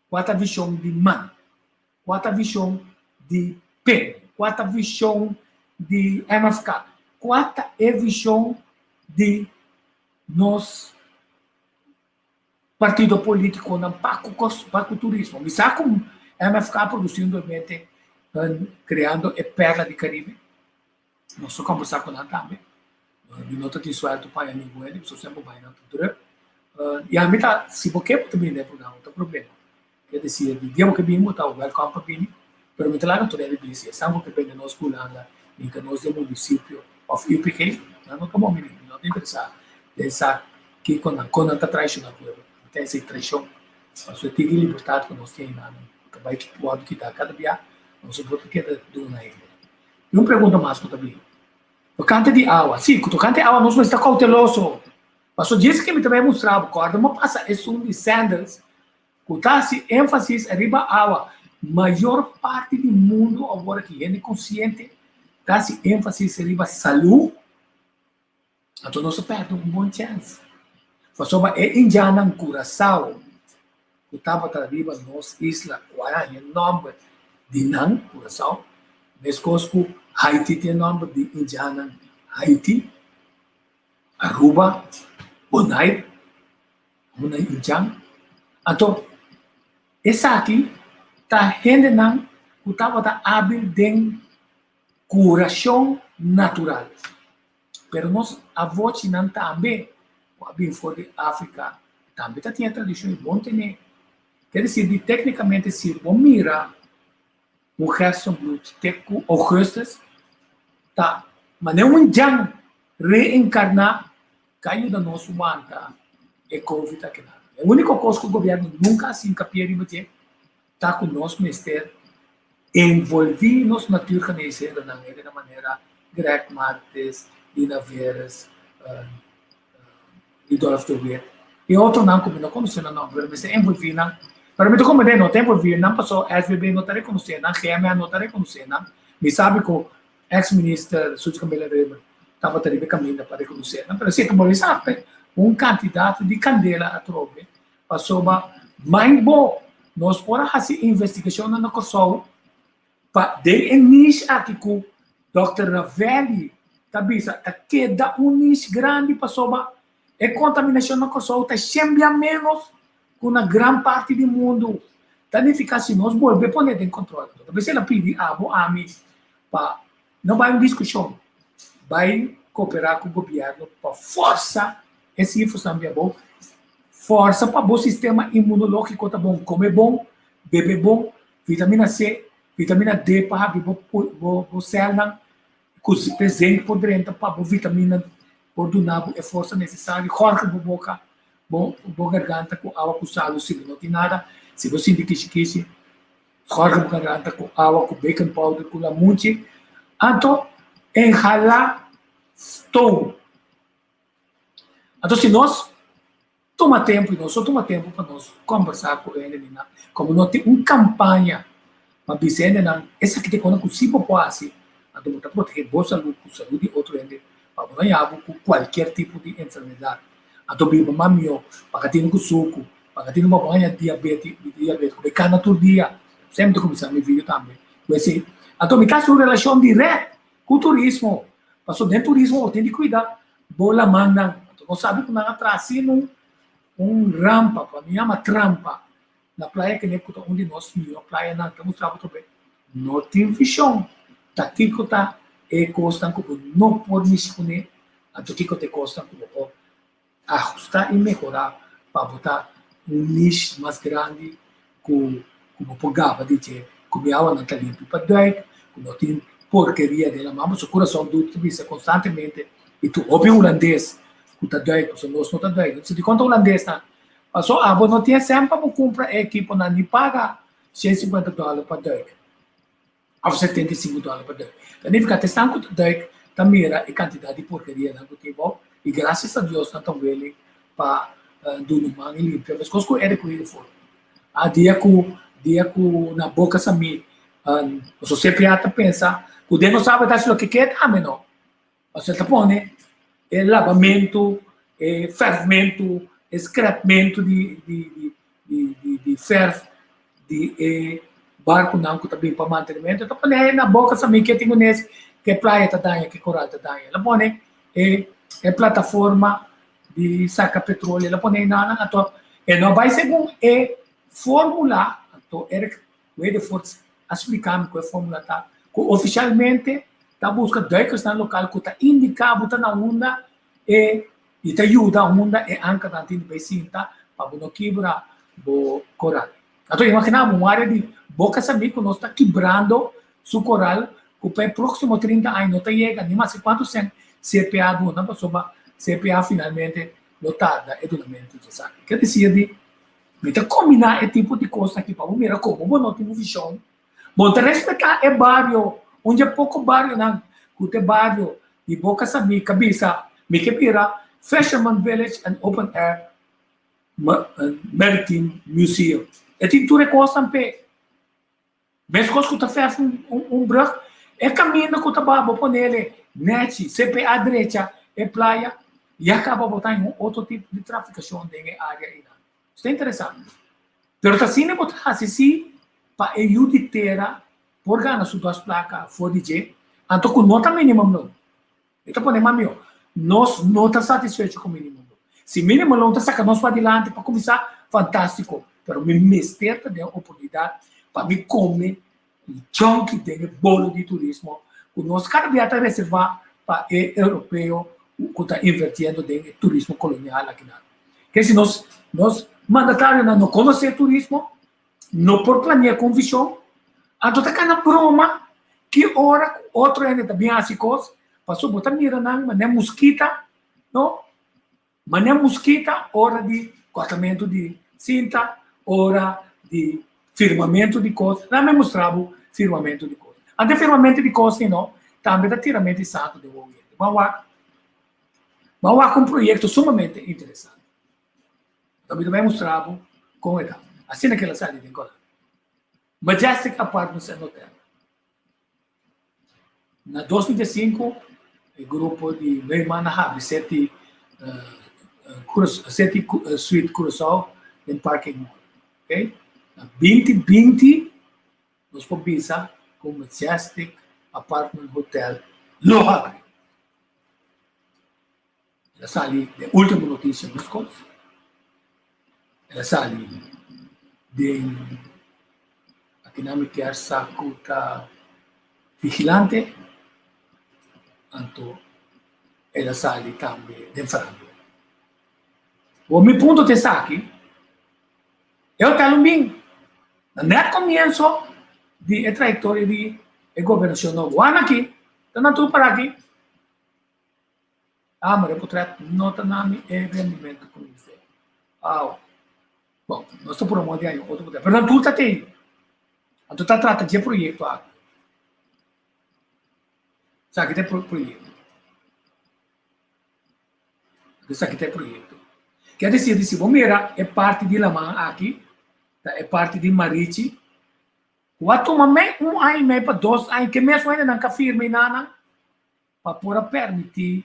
Kua ta vishon di man? Kua ta vishon di pen? Kua ta vishon di MFK? Kua ta e vishon di nos partido politiconan pa cu cos pa cu turismo. Mi sa cu MFK produciendo mente creando e perla di Caribe. Nos ta conversa cu nan tambe. Mi no ta tin suelto pa haña ningun hende, pasobra semper bai nan ta druk. Y ami ta, si bo ke bo ta bini den e programa, no ta problema. Ke decir, di dia bo ke bini bo ta welcome pa bini, pero mi ta laga tur hende bini. Si esnan ku ke bende nos ku Hulanda, hinka nos den municipio of UPG, nan no ta bon bini. Mi no ta interesa den sa kiko nan, kon nan ta traiciona pueblo. Mi ta hasi traicion. Pasobra e tiki libertad ku nos tin einan ta bai wòrdu kita kada bia, nos no por ta keda duna hende. I un pregunta mas ku ta bini. Tokante di awa. Si, ku tokante awa nos mester ta kouteloso. Pasobra djis ke mi ta bai mustra bo, kòrda mi a pasa esun di Sandals ku ta hasi énfasis riba awa. Mayor parti di mundu awor aki hende konsiente ta hasi énfasis riba salú, anto nos a pèrdè un bon chèns. Pasobra e indjannan Kurasao ku tabata riba nos isla ku a haña e nòmber di nan, Kurasao, meskos ku Haiti tin e nòmber di indjannan Haiti, Aruba, Bonaire. Una indjan. Anto, esaki ta hendenan ku tabata ábil den kurashon natural. Pero nos avochinan tambe ku a bin for di Afrika tambe ta tin e tradishon i bon tene. Ker desir di téknikamente si bo mira un gerstenbloed te ku Augustus ta manera un indjan reenkarná Ka yuda nos wanta e covid akinan. E úniko kos ku gobièrnu nunka a sinkapié riba dje ta ku nos mester envolví nos natuurgeneesherennan hende na manera Greg Martis, Dina Veeris, Rudolf de Wit i otronan ku mi no konosé nan nòmber pero mester envolví nan. Pero mi ta komprendé no ta envolví nan pasobra SVB no ta rekonosé nan, GMN no ta rekonosé nan. Mi sabi ku Ex minister Suzy Camelia Römer tabata riba e kaminda pa rekonosé nan, pero si ta bolbe sa un kantidat di kandela atrobe pasobra mai bo nos por a hasi investigashonnan na Kòrsou pa den e niche aki ku dòkter Ravelli ta bisa ta keda un niche grandi pasobra e kontaminashon na Kòrsou ta shembia ménos ku na gran parti di mundu. Ta nifiká si nos bolbe pone den kòntròl. Ta bes el a pidi abo, ami, pa no bai un diskushon, bai kooperá ku gobièrnu pa fòrsa e sifrasnan bin abou, fòrsa pa bo sistema inmunológiko ta bon, kome bon, bebe bon, vitamina C, vitamina D pa habri bo bo sèlnan, ku zinc por drenta pa bo vitamina por duna bo e forsa nesesario, hòrge bo boka, bo bo garganta ku awa ku salu si bo no tin nada, si bo sinti kishi kishi, hòrge bo garganta ku awa ku baking powder ku lamunchi, anto inhalá stoom. Anto si nos tuma tempu, i nos so tuma tempu pa nos kombersá ku hendenan, komo no tin un kampaña pa bisa hendenan esaki ta e kos ku si bo por hasi, anto bo ta protegé bo salú ku salú di otro hende pa bo no yabu ku kualkier tipo di enfermedat. Anto biba mas mihó, pa ka tene ku suku, pa ka tene pa bo haña diabeti, diabet ku bo e kana tur dia. Semper mi ta kuminsá mi video tambe ku esei. Anto mi ta hasi un relashon dirèkt ku turismo, pasobra den turismo bo tin di kuida bo lamannan. Anto nos sabi ku nan a traha asina un un rampa, ku ami yama trampa, na playa kende ku ta un di nos mihó playanan. Ta mustra bo trobe no tin vishon ta kiko ta e kosnan ku bo no por mishi kuné, anto kiko ta e kosnan ku bo por ahustá i mehorá pa bo ta un niche mas grandi ku ku bo por gaba di dje ku mi awanan ta limpi pa duik, ku no tin porkeria den laman. Pasobra Curaçao Duik ta bisa konstantemente i tur hopi hulandes ku ta duik pasobra nos no ta duik. Nos ta di konta hulandesnan pasobra abo no tin e sèn pa bo kumpra e ekiponan ni paga 150 dòler pa duik. Of 75 dòler pa duik. Ta nifiká te esnan ku ta duik ta mira e kantidat di porkerianan ku tin bou i grasias a Dios nan ta wele pa duna un man i limpia meskos ku Eric Wegevoort. A dia ku dia ku na boka sa mi pasobra CPA ta pensa ku den no sabe ta hasi loke ke tambe no. Pasobra el ta pone e labamentu, e fèrfmentu, e skrèpmentu di di di di di fèrf di e barkunan ku ta bin pa mantenimento. El ta pone na boka sa mi ke tin kunes ke playa ta daña, ke koral ta daña. El a pone e e plataforma di saka petroleo, el a pone einan. Anto e no a bai segun e fórmula. Anto Eric Wedevoort a splika mi ku e fórmula ta ku ofishalmente ta buska duikersnan lokal ku ta indiká bo ta na unda e i ta yuda unda e ankernan tin di bai sinta pa bo no kibra bo koral. Anto imaginá bo un área di Boka Sabí ku nos ta kibrando su koral ku pa e próksimo 30 aña no ta yega ni maske kuantu sèn CPA duna pasobra CPA finalmente lo tarda e dunamentu di esaki. Ke desir di Mi ta kombiná e tipo di kos aki pa bo mira komo bo no tin un vishon. Bo ta respetá e bario, un dje poko barionan ku ta e bario di Boca Samí ka bisa mi ke bira Fisherman Village and Open Air Maritime Museum. E tin tur e kosnan p'e. Meskos ku ta fèrf un brùg, e kaminda ku ta baha bo ponele nèchi, CPA drecha e playa, ya kaba bo ta haña un otro tipo di trafikashon den e área einan. Esta interesante. Pero ta asina bo ta hasi si pa e yu di tera por gana su dos plaka for di dje, anto ku no ta minimum loan. E ta pone mas mihó. Nos no ta satisfecho ku minimum loan. Si minimum loan ta saka nos padilanti pa kuminsá, fantástiko. Pero mi mester ta den oportunidat pa mi kome junkie den e bolo di turismo ku nos kada bia ta reservá pa e europeo ku ta invertiendo den e turismo kolonial akinan. Ke si nos nos mandatarionan no konosé turismo, no por planea ku un vishon, anto ta kana broma ki ora ku otro hende ta bin hasi kos, pasobra bo ta mira nan manera muskita, no? Manera muskita ora di kòrtamentu di sinta, ora di firmamentu di kos, nan mi mustra bo firmamentu di kos. Anto e firmamentu di kos ei no, tambe ta tiramentu di santu den wou hende. Bo a wak, bo a wak un proyekto sumamente interesante. Anto mi ta bai mustra bo kon e ta. Asina ke el a sali den Colón. Majestic Apartments and Hotel. Na 2005 e grupo di Neumann a habri seti seti suite Curaçao den Parking Mall. Okay? Na 2020 nos por bisa ku Majestic Apartment Hotel lo habri. El a sali den Ultimo Noticia meskos. El a sali den. Akinan mi kier sa ku ta vigilante, anto el a sali tambe den farándula. Bo mi punto ta esaki, e hotel un bin na net komienso di e trayektoria di e gobernashon nobo. Wak aki, ta nan tur para aki. Ah, ma e potret no ta na mi e rendimento ku mi mester. Aw. Bon, nos ta pura moda di haña otro potret. Pero nan tur ta tei. Anto ta trata dje proyekto aki. Esaki ta e proyekto. Esaki ta e proyekto. Kier desir di si bo mira e parti di laman aki, ta e parti di Marichi, ku a tuma mei un aña i mei pa dos aña, ke mes hendenan ka firma i nanan pa por a permití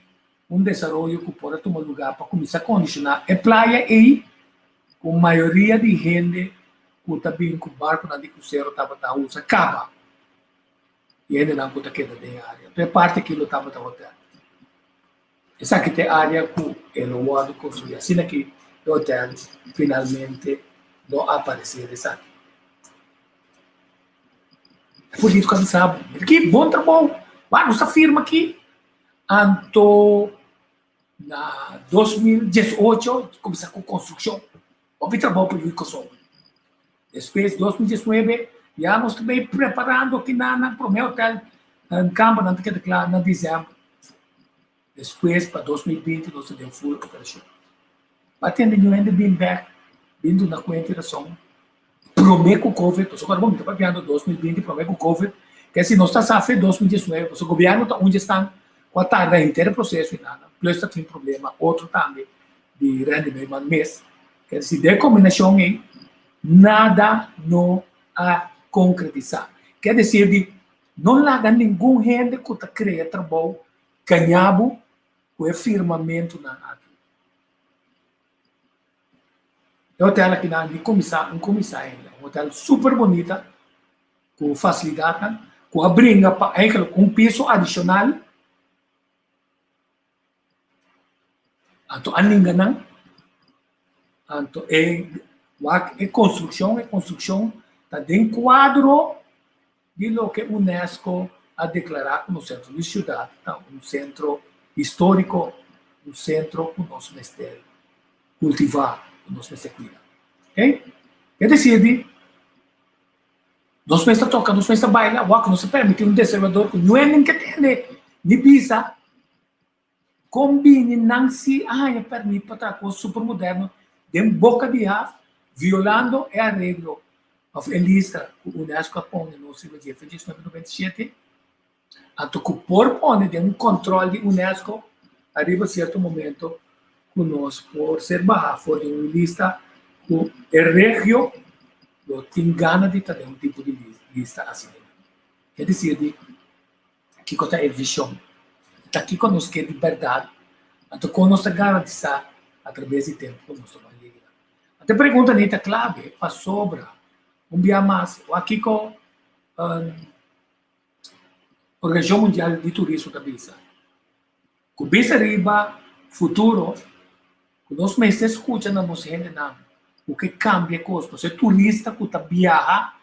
un desaroyo ku por a tuma lugá pa kuminsá kondishoná e playa ei ku mayoria di hende ku ta bin ku barkunan di krusero tabata usa kaba i hendenan ku ta keda den e área. Anto e parti aki lo tabata hotel. Esaki ta e área ku e lo wòrdu konstruí. Asina ki e hotel finalmente lo aparesé esaki. E polítiko a bisa bo, mira ki bon trabou, wak nos ta firma aki. Anto na 2018 kuminsá ku konstrukshon, hopi trabou pa yu Kòrsou. Despues 2019 ya nos ta bay preparando kinan promé hotel kambernan ta keda kla na desèmber. Despues pa 2020 nos ta den full operashon. Pa tende ñu hende bin bek bin duna kuenta i rason promé ku covid, pasobra ora bo mi ta papiando 2020 promé ku covid, ke si nos ta sa fe 2019 pasobra gobièrnu ta un dje esnan ku a tarda henter e proseso i nada, plus ta tin problema otro tambe di rendiment mes. Ke si den kombinashon ei nada no a konkretisá. Ke desir di no laga ningun hende ku ta krea trabou gaña bo ku e firmamentunan aki. E hotel akinan di kuminsá un kuminsá ainda. Un hotel super bunita ku fasilidatnan ku a bringa pa eigenlijk un piso adishonal. Anto a ninga nan. Anto e wak e konstrukshon, e konstrukshon ta den kuadro di loke UNESCO a deklará komo sentro di siudat ta un sentro históriko, un sentro ku nos mester kultivá, ku nos mester kuida. Oke? E desir di nos mester toka, nos mester baila, wak nos a permití un desaroyador ku nuenen ke tende ni bisa Kon bini nan si a haña pèrmit pa traha kos supermoderno den boka di haf, violando e areglo òf e lista ku unesco a pone nos riba dje fecha 1997, anto ku por pone den un kòntròl di unesco ariba sierto momento ku nos por ser baha for di un lista ku e regio lo tin gana di ta den un tipo di lista asina. Ke desir di Kiko ta e vishon? Ta kiko nos ke di bèrdat? Anto kon nos ta garantisá atrabes di tempu ku nos ta bai yega? Anto e pregunta nei ta klabe pasobra un bia mas wak kiko Organisashon Mundial di Turismo ta bisa, ku bisa riba futuro ku nos mester skucha na nos hendenan ku ke kambia kos pasobra e turista ku ta biaha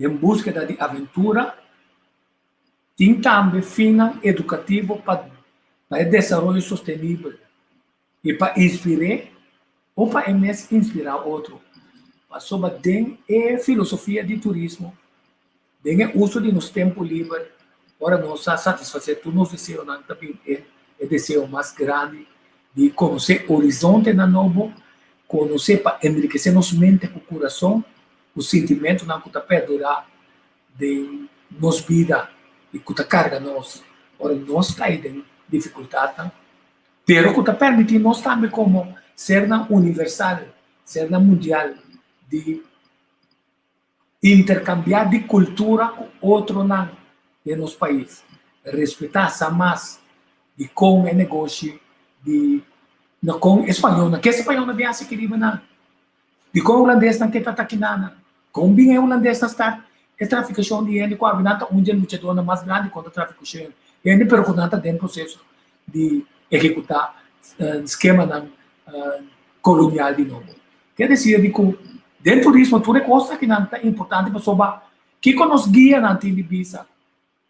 Den búskeda di aventura, tin tambe finnan edukativo pa pa e desaroyo sostenibel i pa inspir'é o pa e mes inspirá otro. Pasobra den e filosofia di turismo, den e uso di nos tempu liber, ora nos a satisfasé tur nos deseonan ta bin e e deseo mas grandi di konosé horizontenan nobo, konosé pa enrikesé nos mente ku kurason, ku sintimentunan ku ta perdurá den nos bida i ku ta karga nos ora nos kai den difikultatnan, pero ku ta permití nos tambe komo sernan universal, sernan mundial di interkambiá di kultura ku otronan den nos pais, respetá sa mas di kon e negoshi di na kon e spañolnan, ke spañolnan bin hasi aki riba nan? Dikon hulandesnan ke ta takiná nan? Kon bin e hulandesnan start e trafikashon di hende ku abi nan ta un di e luchadónan mas grandi kontra trafikashon di hende pero ku nan ta den proseso di ehekutá skemanan kolonial di nobo? Ke desir di ku. Den turismo tur e kos akinan ta importante pasobra kiko nos guianan tin di bisa.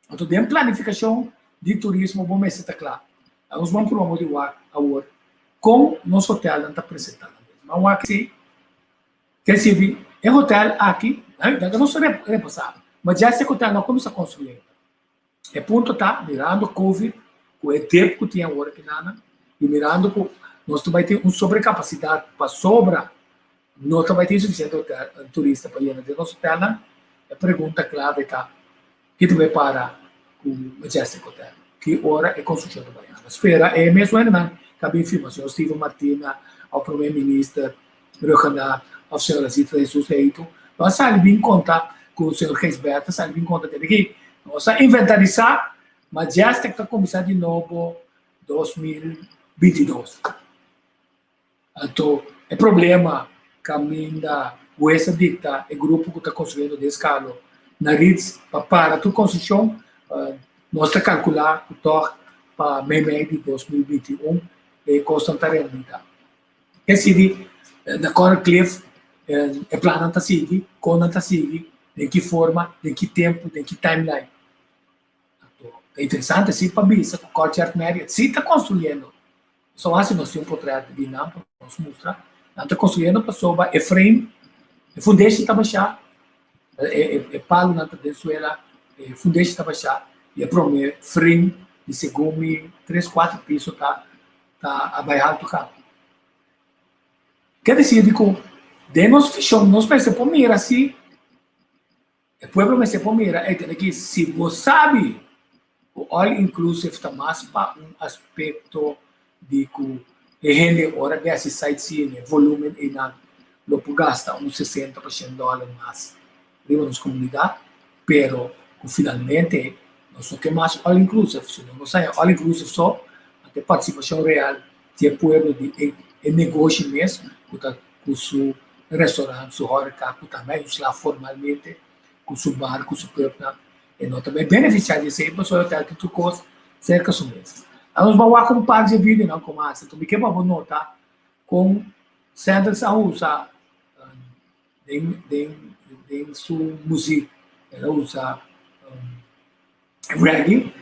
Anto den planifikashon di turismo bo mester ta kla. Nos ban promo di wak awor kon nos hotelnan ta presentá nan mes. Ban wak si ke sirbi e hotel aki, laga nos repasá, Majestic Hotel no a kuminsá konstruí ainda. E punto ta, mirando Covid ku e dip ku tin awor aki nan i mirando ku nos ta bai tin un sobrekapasidat pasobra no ta bai tin sufisiente hotel turista pa yena den nos hotelnan, e pregunta klave ta, ki ta bai para ku Majestic Hotel? Ki ora e konstrukshon ta bai anda? Spera e mes wendenan ku a bin firma, señor Steven Martina òf Prome Minister Rhuggenaath òf señora Zita Jesus Leito, lo a sali bin konta ku señor Gijsbert a sali bin konta tende ki nos a inventarisá Majestic ta kuminsá di nobo 2022. Anto e problema kaminda hues a dikta e grupo ku ta konstruyendo den Skalo na Ritz pa para tur konstrukshon, nos ta kalkulá ku tòg pa meimei di 2021 e kosnan ta realidat. E sigui na Coral Cliff, e plannan ta sigui, kon nan ta sigui, den ki forma, den ki tempu, den ki timeline. Anto, ta interesante si pa bisa ku Courtyard Marriott si ta konstruyendo. So hasi nos tin un potret di nan pa nos mustra. Nan ta konstruyendo pasobra e frame, e fundeshi ta bashá, e palunan ta den suela, e fundeshi ta bashá i e prome frame di segun mi tres kuater piso ta ta a bai haltu kaba. Ke desir di ku den nos vishon nos mester por mira si e pueblo mester por mira ei tene ki si bo sabi ku all inclusive ta mas pa un aspekto di ku e hende ora di hasi sightseeing e volumen einan lo por gasta un sesenta pa shen dòler mas riba nos komunidat pero ku finalmente nos no ke mas all inclusive sino nos haña all inclusive so ante partisipashon real di e pueblo di e e negoshi mes ku ta ku su restaurant su horeca ku tambe a insla formalmente ku su bar ku su pubnan e no ta bai benefisiá di esei pasobra hotel tin tur kos serka su mes. Anos bo a wak un par dje videonan ku mas anto mi ke pa bo nota kon Sandals a usa den den den su muzik el a usa reggae,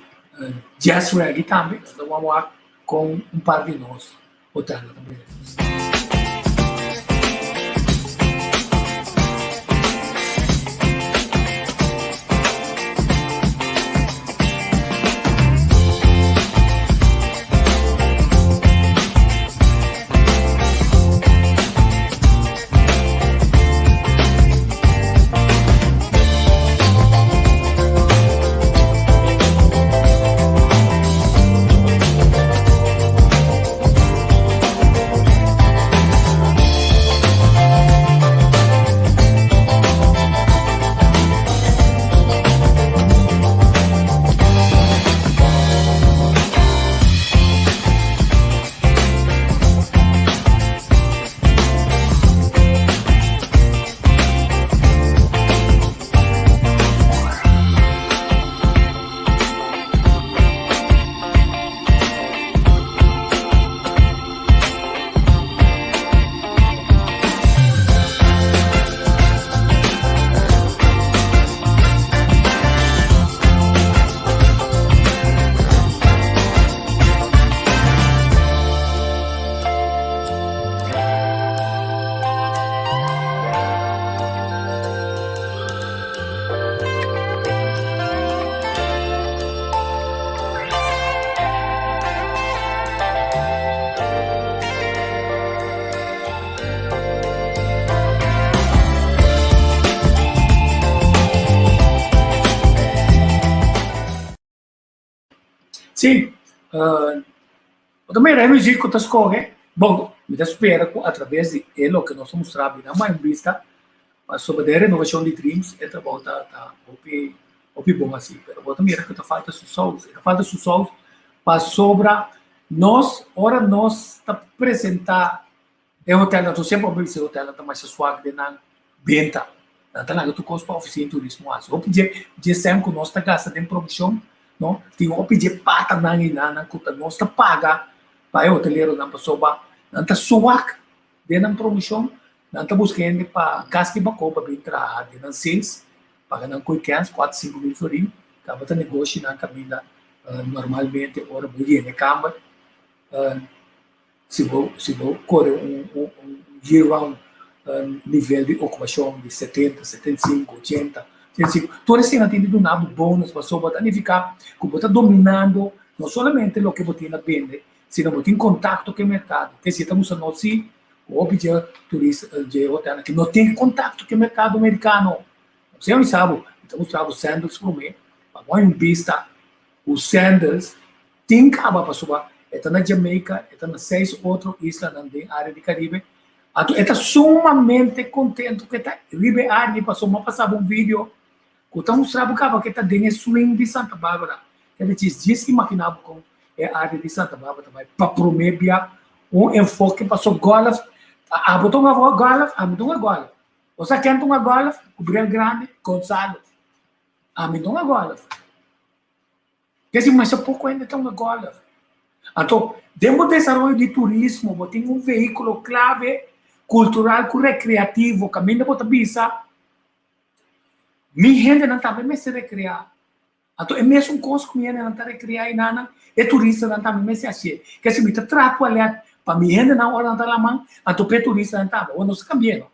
jazz reggae tambe, nos a wak wak kon un par di nos hotelnan ta brinda nos. Sí, bo ta mira e muzik ku ta skohe, bon, mi ta spera ku atraves di e loke nos a mustra bira mas un bista pasobra den renovashon di Dreams e trabou ta ta hopi hopi bon asi, pero bo ta mira ku ta falta su sous, e ta falta su sous pasobra nos ora nos ta presenta E hotelnan tur semper bo bisa e hotelnan ta masha swak den nan benta. Nan ta laga tur kos pa ofisina di turismo hasi. Hopi dje dje sèn ku nos ta gasta den promoshon, no, tin hopi dje patanan einan ku ta nos ta paga pa e hoteleronan pasobra nan ta swak den nan promoshon. Nan ta buska hende pa kas di bako pa bin traha den nan sales, paga nan koe kens, kuater 5000 florin, kaba ta negoshi nan kaminda normalmente ora bo yena e kamber, si bo si bo kore un un un year round nivel di okupashon di 70, 75, 80, 85, tur esei tin di duna bo bonus pasobra ta nifiká ku bo ta dominando no solamente loke bo tin na bende, sino bo tin kontakto ku e merkado, ke si e ta gusta nos si. Hopi dje turista dje hotelnan ki no tin kontakto ku e merkado merikano. Bo a bisa bo, mi ta mustra bo Sandals promé, pa bo haña un bista ku Sandals tin kaba pasobra e ta na Jamaica, e ta na seis otro islanan den área di Karibe. Anto e ta sumamente kontento ku e ta riba e área pasobra mi a pasa bo un video ku ta mustra bo kaba ku e ta den e swing di Santa Barbara. Kende djis djis imaginá bo kon e área di Santa Barbara ta bai pa promé bia un enfoke paso golf abo ta un golf ami ta un golf bo sa ken ta un golf ku bril grandi Gonzalo ami ta un golf kesi masha poko hende ta un golf anto den bo desaroyo di turismo bo tin un vehikulo klave kultural ku rekreativo kaminda bo ta bisa mi hendenan tambe mester rekreá. Anto e mesun kos ku mi hendenan ta rekreá enanan, e turistanan tambe mester hasié. Ke si mi ta traha tualèt pa mi hendenan ora nan ta laman, anto pa e turistanan tambe. Awor nos ta kambié no.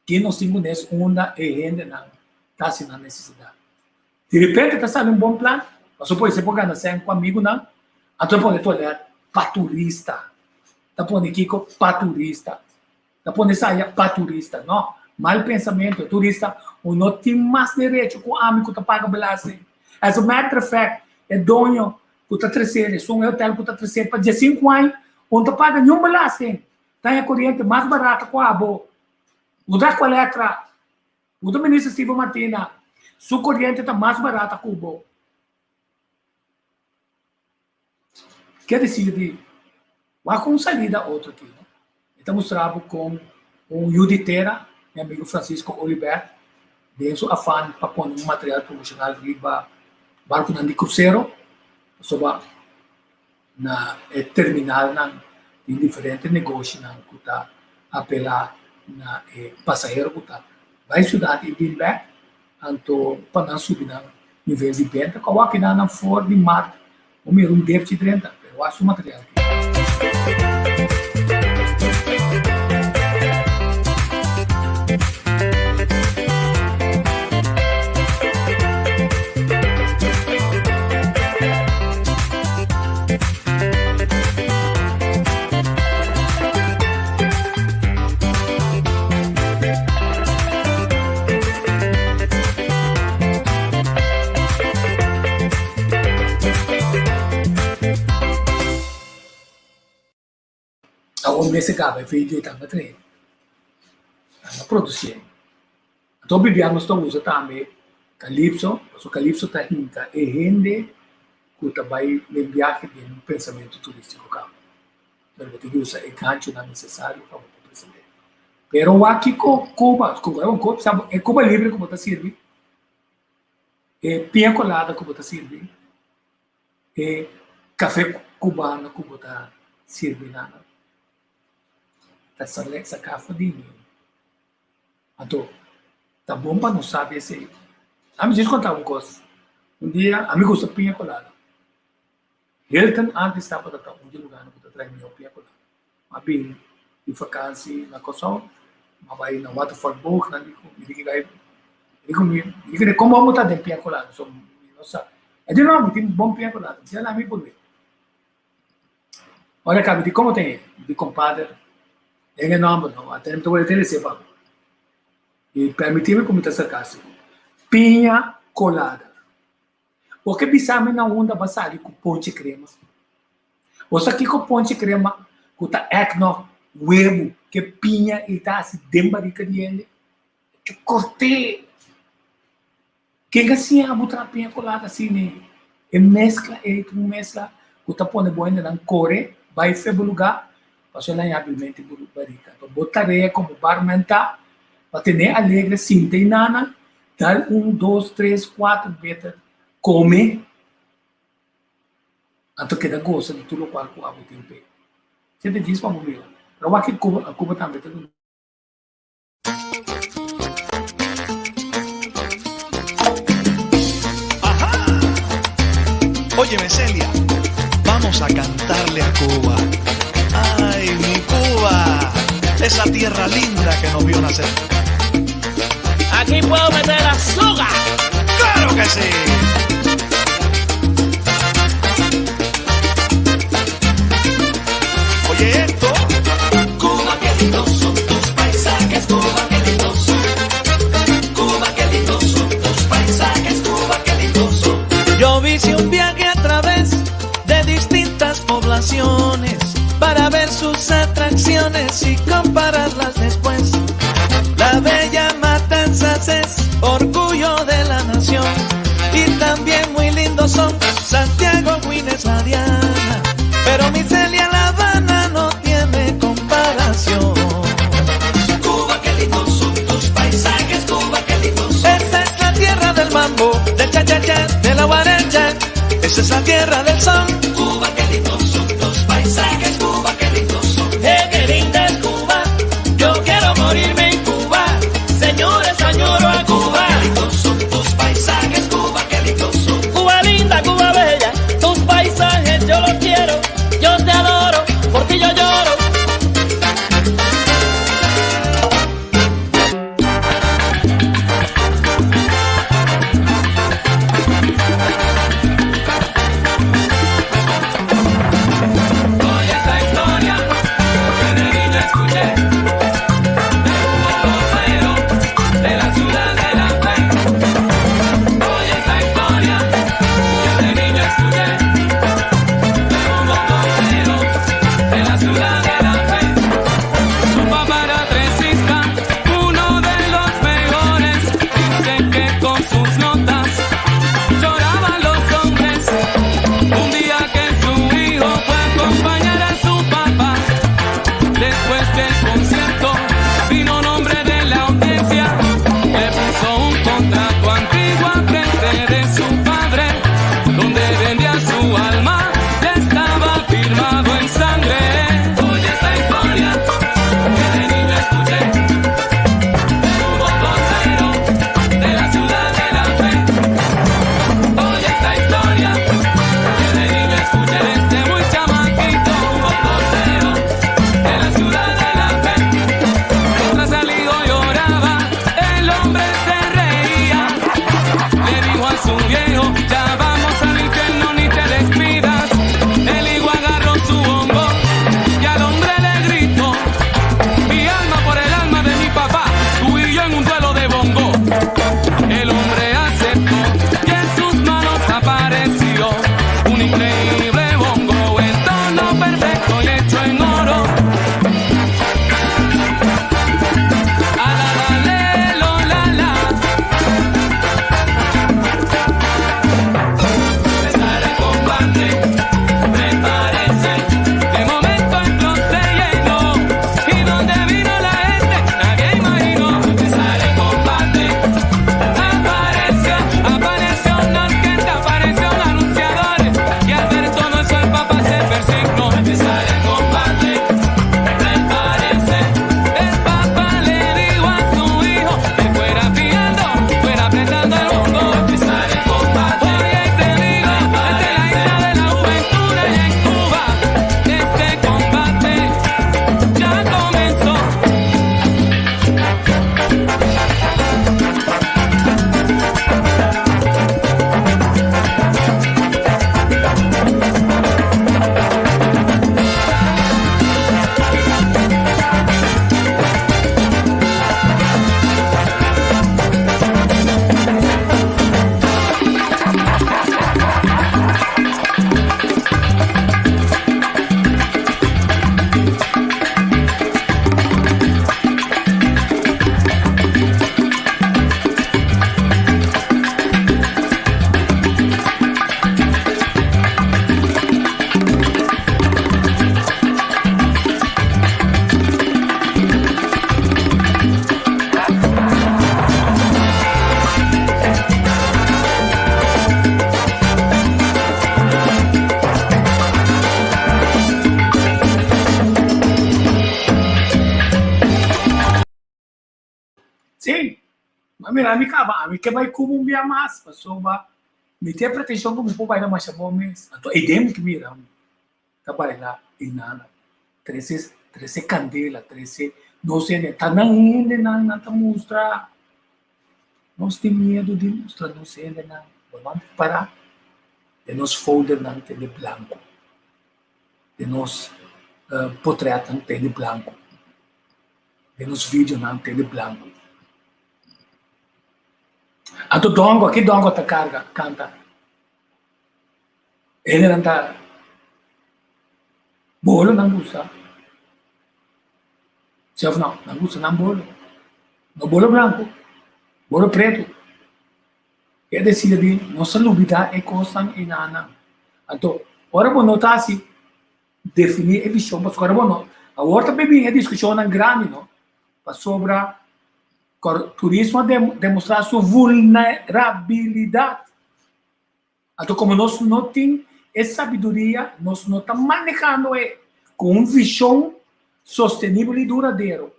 Ki nos tin ku nes unda e hendenan ta hasi nan nesesidat. Di repente ta sali un bon plan, pasobra por esei por gana sèn ku amigunan, anto e pone tualèt pa turista. Ta pone kiko pa turista. Ta pone saya pa turista. No, mal pensamentu. E turista o no tin mas derecho ku ami ku ta paga belasting. As a matter of fact, e doño ku ta tresé, esun e hotel ku ta tresé pa diesinku aña, o no ta paga niun belasting. Ta haña koriente mas barata ku abo. Bo ta kualetra. Bo ta minister Steven Martina, su koriente ta mas barata ku bo. Ke disidi wak un salida otro aki no. E ta mustra bo kon un yu di tera, mi amigo Francisco Olibert, den su afan pa pone un material promoshonal riba barkunan di krusero, pasobra na e terminalnan tin diferente negoshinan ku ta apelá na e pasahero ku ta bai siudat i bin bèk, anto pa nan subi nan nivel di benta ku awor keda nan for di mart bo mira un depchi drenta pero wak su material aki. Awor mester gaba e video tamba trae, tamba producié. Anto Bibian nos ta usa tambe Calypso, pasobra Calypso ta hinka e hende ku ta bai den biahe den un pensamentu turístiko kaba. Pero bo tin di usa e ganchonan nesesario pa bo por present'é. Pero wak kiko Cuba, Cuba e un kos, sa bo e Cuba Libre ku bo ta sirbi, e piña colada ku bo ta sirbi, e café cubano ku bo ta sirbi nan, ta sale saká for di mi. Anto ta bon pa nos sabi esei. Ami djis konta un kos, un dia ami gusta piña colada. Hilton antes tabata ta un di lugarnan ku ta trae mihó piña colada. M'a bin di vakansi na Kòrsou, m'a bai na Waterfall Boog, nan di ku mi di gai, mi di ku mi, mi di ku komo bo ta den piña colada? So mi no sa. E di no, mi tin bon piña colada. Mi di ala mi por wet. Ora kaba mi di komo ta e? Mi di kompader, den e nòmber no, ate mi ta wòrdu tele sepa. I pèrmití mi ku mi ta sarkástiko. Piña colada. Bo ke bisa mi na unda bo a sali ku ponche krema? Bo sa kiko ponche krema ku ta eggnog, webu, ke piña i ta hasi den barika di hende? Ke kort'é! Ken a siña bo traha piña colada asina? E meskla ei ta un meskla ku ta pone bo hendenan kore bai fe bo lugá pasobra nan yabi menti bo barika. Anto bo tarea komo barman ta pa ten'é alegre, sinta i nana Dal un, dos, tres, kuater beter kome, anto keda gosa di tur lokual ku abo tin p'e. Sete djis pa bo mira. Pero wak e Cuba, Cuba tambe ta duna. Óyeme, Celia, vamos a cantarle a Cuba. Ay, mi Cuba, esa tierra linda que nos vio nacer. Aquí puedo meter la soga. ¡Claro que sí! Oye esto. Cuba, qué lindos son tus paisajes, Cuba, qué lindos son. Cuba, qué lindos son tus paisajes, Cuba, qué lindos son. Yo hice un viaje a través de distintas poblaciones para ver sus atracciones y compararlas después. La bella Matanzas es orgullo de la nación y también muy lindos son Santiago, Guines, La Diana, pero mi Celia La Habana no tiene comparación. Cuba, qué lindos son tus paisajes, Cuba, qué lindos son. Esa es la tierra del mambo, del cha-cha-cha, de la guaracha. Esa es la tierra del son. Cuba, qué lindos son tus paisajes, Cuba, qué lindos son. Qué linda es Cuba, yo quiero morirme en Cuba. Señores, añoro a Cuba. Qué lindos son tus paisajes, Cuba, qué lindos son. Cuba linda, Cuba bella, tus paisajes yo los quiero. Yo te adoro, por ti yo lloro. Oye esta historia que de niño escuché de un bongocero de la ciudad de la fe. Oye esta historia que de niño escuché de un bongocero de la ciudad de la fe. Su papá era trencista, uno de los mejores. Dicen que con sus notas lloraban los hombres. Un día que su hijo fue a acompañar a su papá, después del concierto vino un hombre de la audiencia, le puso un contrato antiguo al frente de su padre, donde vendía su alma, ya estaba firmado en sangre. Oye esta historia que de niño escuché, de un bongocero de la ciudad de la fe. Oye esta historia que de niño escuché desde muy chamaquito, un bongocero de la ciudad de la fe. Mientras el hijo lloraba, el hombre se reía. Le dijo a su viejo, ya vamos al infierno, ni te despidas. El hijo agarró su bombo y al hombre le gritó, mi alma por el alma de mi papá, tú y yo en un duelo de bongo. El hombre aceptó y en sus manos apareció un increíble bongo en tono perfecto y hecho en oro. A la la le, lo, la la. Empezar el combate, prepárense. De momento el club se llenó y donde vino la gente nadie imaginó. Empezar el combate. Apareció, apareció una orquesta, apareció un anunciador y al ver todo eso el papá se persignó. Empezar el combate, prepárense. El papá le dijo a su hijo que fuera afinando, fuera apretando el bongo. Empezar el combate. Oye, te digo, esta es la isla de la juventud y en Cuba este combate ya comenzó. Sí, ma mira, mi kaba, ami ke bai Cuba un bia mas, pasobra Mi tin e pretenshon ku mi por baila masha bon mes. Anto e den mi ke mira mi ta baila i nana trese trese kandela, trese nos hende. Ta nan hendenan nan ta mustra. Nos tin miedu di mustra nos hendenan. Bo no a prepará den nos foldernan tende blanku, den nos potrètnan tende blanku, den nos videonan tende blanku. Anto dongo, ki dongo ta karga, kanta? Hendenan ta bolo nan gusta. Si of no? Nan gusta nan bolo. No bolo blanku, bolo pretu. E desir di nos a lubida e kosnan enanan. Anto, ora bo no ta hasi definí e vishon, pasobra ora bo no, awor ta bin e diskushonnan grandi no, pasobra Turismo a demostrá su vulnerabilidat. Anto komo nos no tin e sabiduria, nos no ta manehando e ku un vishon sostenibel i duradero.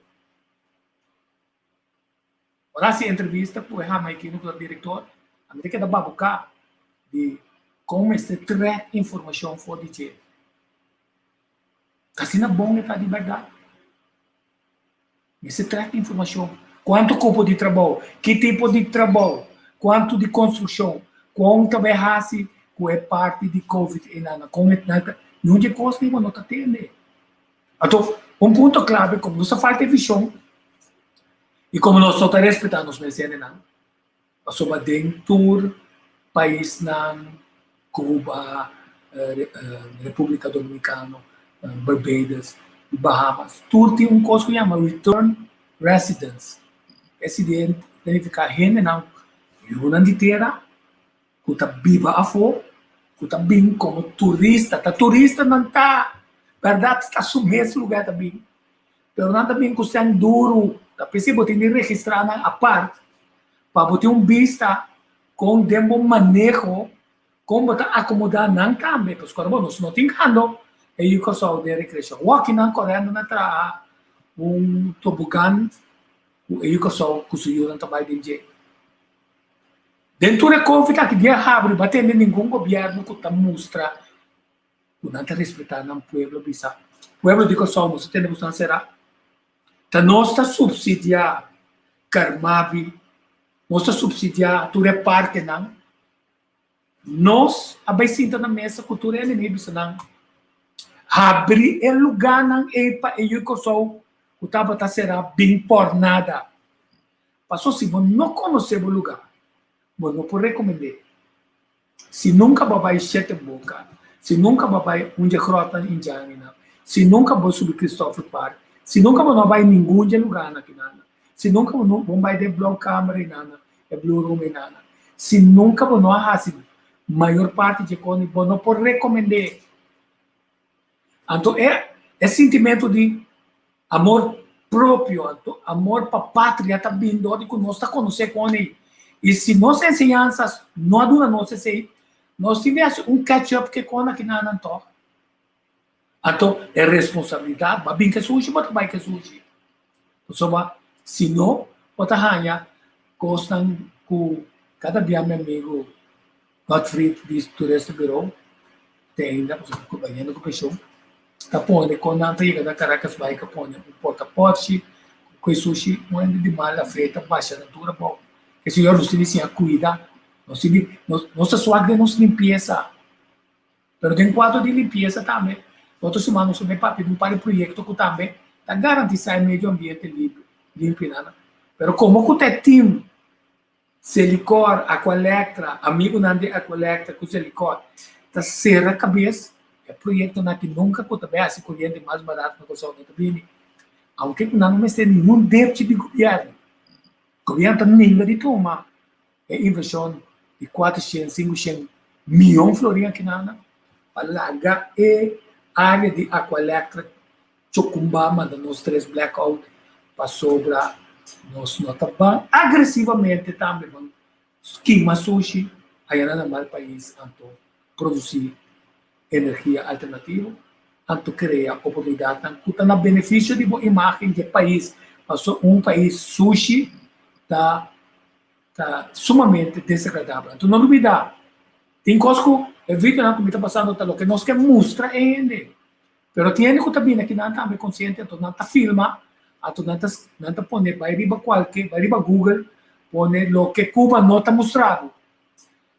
Ora hasi entrevista ku e hamaikino ku ta direktor, a mi ta keda babuká di kon mester trèk informashon for di dje. Asina bon e ta di bèrdat? Mester trek informashon. Kuantu kupo di trabou, ki tipo di trabou, kuantu di konstrukshon, kon ta bai hasi ku e parti di covid einan, kon e nan ta, niun di e kos ei bo no ta tende. Anto, un punto klave komo nos ta falta e vishon i komo nos no ta respetá nos mes hendenan, pasobra den tur paisnan, Cuba, Republica Dominicano, Barbados y Bahamas, tur tin un cos cu yama return residents. Resident ta nifica hendenan yunan di tera cu ta biba afo, cu ta bin como turista. Ta turistanan ta, berdad ta su mes lugar ta bin, pero nan ta bin cu sèn duru, ta p'esei bo tin di registra nan apart pa bo tin un bista kon den bo maneho kon bo ta akomodá nan tambe, pasobra bo nos no tin kando e yu Kòrsou den rekreashon. Wòki nan korendo na traha un tobogan ku e yu Kòrsou ku su yunan ta bai den dje. Den tur e covid aki dia habri bo a tende ningun gobièrnu ku ta mustra ku nan ta respetá nan pueblo bisa pueblo di Kòrsou nos a tende ku esnan será. Ta nos ta supsidiá Carmabi, nos ta supsidiá tur e parkenan. Nos a bai sinta na mesa ku tur hende i bisa nan, Habri e lugánan ei pa e yu Kòrsou ku tabata será bin pòrnada. Paso si bo no konosé bo lugá, bo no por rekomend'é. Si nunka bo a bai Shete Boka, si nunka bo a bai un dje gròtnan indjaninan, si nunka bo subi Christoffel Park, si nunka bo no a bai ningun dje lugánan akinan, si nunka bo no bo bai den Blauw Kamer einana, e Blue Room einana, si nunka bo no a hasi mayor parti dje kos, bo no por rekomend'é. Anto e e sintimentu di amor propio, anto amor pa patria ta bin dor di ku nos ta konosé kon ei. I si nos enseñansa no a duna nos esei, nos tin di hasi un catch up ke kon akinan anto. Anto e responsabilidat bo a bin ke sushi bo ta bai ke sushi. Pasobra si no bo ta haña kosnan ku kada bia mi amigu Godfried di Toeristen Bureau te ainda pasobra ku bayendo ku penshon ta pone kon nan ta yega na Caracas bai ka pone un porta potshi ku e sushi un hende di mala fe ta basha nan tur abou. E señor nos tin di siña kuida nos tin di nos ta swak den nos limpiesa pero den kuadro di limpiesa tambe otro siman nos a bai papia di un par di proyekto ku tambe ta garantisa e medio ambiente limpio nan pero komo ku ta e team Selikor, Aqualectra, amigunan di Aqualectra ku Selikor ta sera kabes. E proyektonan aki nunka ku ta bai hasi koriente mas barato na Kòrsou no ta bini. Aunke ku nan no mester ningun depchi di gobièrnu. Gobièrnu ta ninga di tuma e invershon di kuatershen, sinkushen miyon florin akinan pa laga e área di Aqualectra Chucumba manda nos tres blackout pasobra nos no ta ban agresivamente tambe ban kima sushi aya na mal pais anto produci energia alternativo anto crea oportunidadnan cu ta na beneficio di bo imagen di e pais pasobra un pais sushi ta ta sumamente desagradabel anto no lubida. Tin kos ku e videonan ku mi ta pasando ta loke nos ke mustra e hende. Pero tin hende ku ta bini aki nan tambe konsiente anto nan ta filma, anto nan ta nan ta pone bai riba kualke, bai riba Google pone loke Cuba no ta mustra bo,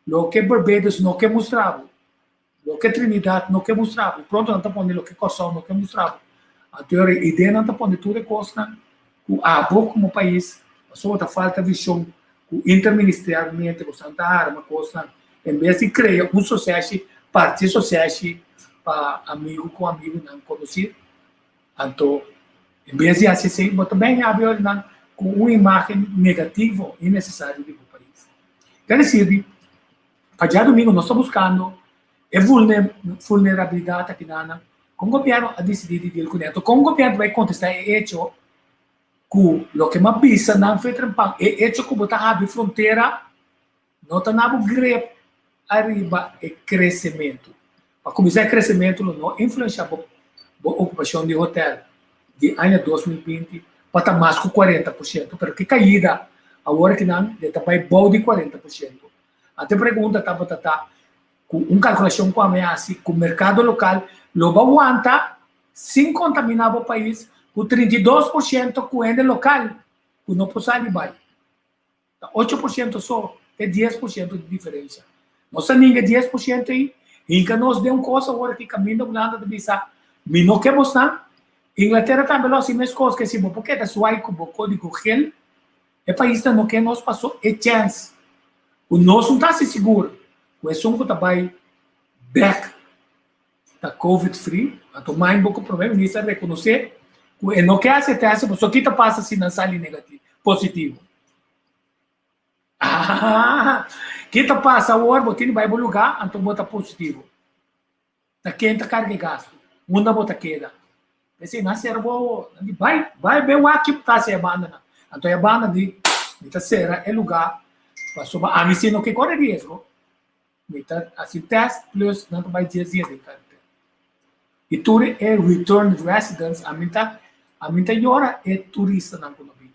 loke Barbados no ke mustra bo, loke Trinidad no ke mustra bo, pronto nan ta pone loke Kòrsou no ke mustra bo. Anto e idea nan ta pone tur e kosnan ku abo komo pais pasobra ta falta vishon ku interministerialmente boso ta arma kosnan en bes di krea un soseshi parti soseshi pa amigu ku amigunan konosí anto en bes di hasi esei bo ta ben yabi ora nan ku un imagen negativo innesesario di bo pais. Kere sirbi pa djadumingu nos ta buskando e vulnerabilidat akinanan kon gobièrnu a disidí di deal kuné anto kon gobièrnu ta bai kontestá e echo ku loke m'a bisa nan fe trempan, e echo ku bo ta habri frontera no ta na bo grep ariba e kresementu. Pa kuminsá e kresementu lo no influenshá bo bo okupashon di hotel di aña 2020 pa ta mas ku 40%, pero ki kaida awor aki nan e ta bai bou di 40%. Anto e pregunta tabata ta ku un kalkulashon ku ami a hasi ku merkado lokal lo bo wanta sin kontaminá bo pais ku 32% ku hende lokal ku no por sali bai. Ta 8% so te 10% di diferensha. Nos ta ninga e 10% ei, hinka nos den un kos awor aki kaminda Hulanda ta bisa mi no ke bosnan. Inglatera tambe lo hasi meskos ke si bo por keda swai ku bo kódigo gel, e paisnan no ke nos paso e chèns ku nos no ta hasi sigur ku esun ku ta bai bèk ta covid free, anto mai bo ku prome minister a rekonosé ku e no ke hasi e tèst pasobra ki ta pasa si nan sali negativo, positivo? Ahaha, ki ta pasa awor bo tin di bai bo lugá anto bo ta positivo? Ta ken ta karga e gastu? Unda bo ta keda? P'esei nan sera bo, nan di bai, bai be wak ki bo ta hasi e bandanan. Anto e banda di mi ta sera e lugá pasobra ami si no ke kore riesgo. Mi ta hasi test plus nan ta bai dies dia den karentena. I tur e return residents ami ta ami ta yora e turistanan ku no bin.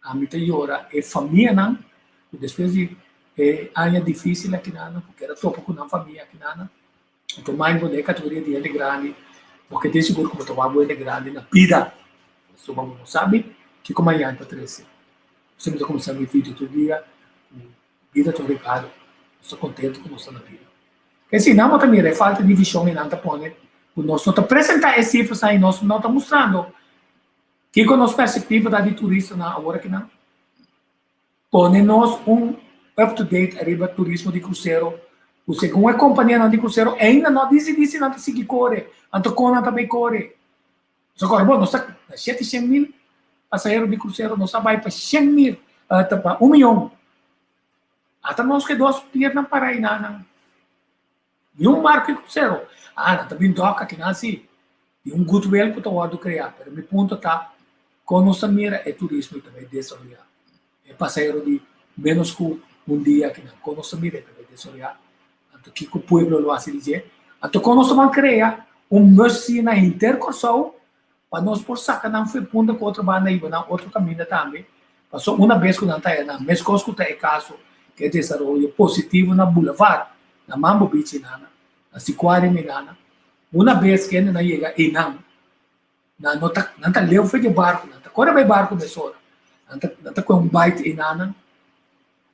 Ami ta yora e famianan ku despues di e aña difisil akinanan ku keda topa ku nan famia akinanan. Anto mai bo den e kategoria di hende grandi bo ke tin sigur ku bo ta wak bo hende grandi na bida. Pasobra bo no sabi kiko mañana ta trese. Esei mi ta kuminsá mi video tur dia ku Bida ta un regalo. Nos ta kontentu ku nos ta na bida. Esei nan bo ta mira e falta di vishon i nan ta pone ku nos no ta presentá e sifranan i nos no ta mustrando kiko nos perspektiva ta di turistanan awor akinan. Pone nos un up to date ariba turismo di krusero ku segun e kompanianan di krusero ainda no a disidí si nan ta sigui kore, anto kon nan ta bai kore. Nos a bon, nos ta na 700,000 pasahero di krusero, nos a bai pa 100,000, pa un miyon. Ata nos ke dos piernan para einan. Ni un barco di krusero. Ah, nan ta bin dòk akinan si. Tin un goodwill ku ta wòrdu kreá, pero mi punto ta, kon nos ta mira e turismo ta bai desaroyá? E pasahero di ménos ku un dia akinan, kon nos ta mira e ta bai desaroyá? Anto kiko pueblo lo hasi di dje? Anto kon nos ta ban krea un must-see na henter Kòrsou pa nos por saka nan for e punta ku otro banda hiba nan otro kaminda tambe? Pasobra una bes ku nan ta haña nan, meskos ku ta e kaso ku e desaroyo positivo na Boulevard, na Mambo Beach einana, na Sicuari Mirana, una bes ku hende nan yega einan, nan no ta nan ta leu for di e barku, nan ta kore bai barku mesora, nan ta nan ta kohe un bite einana.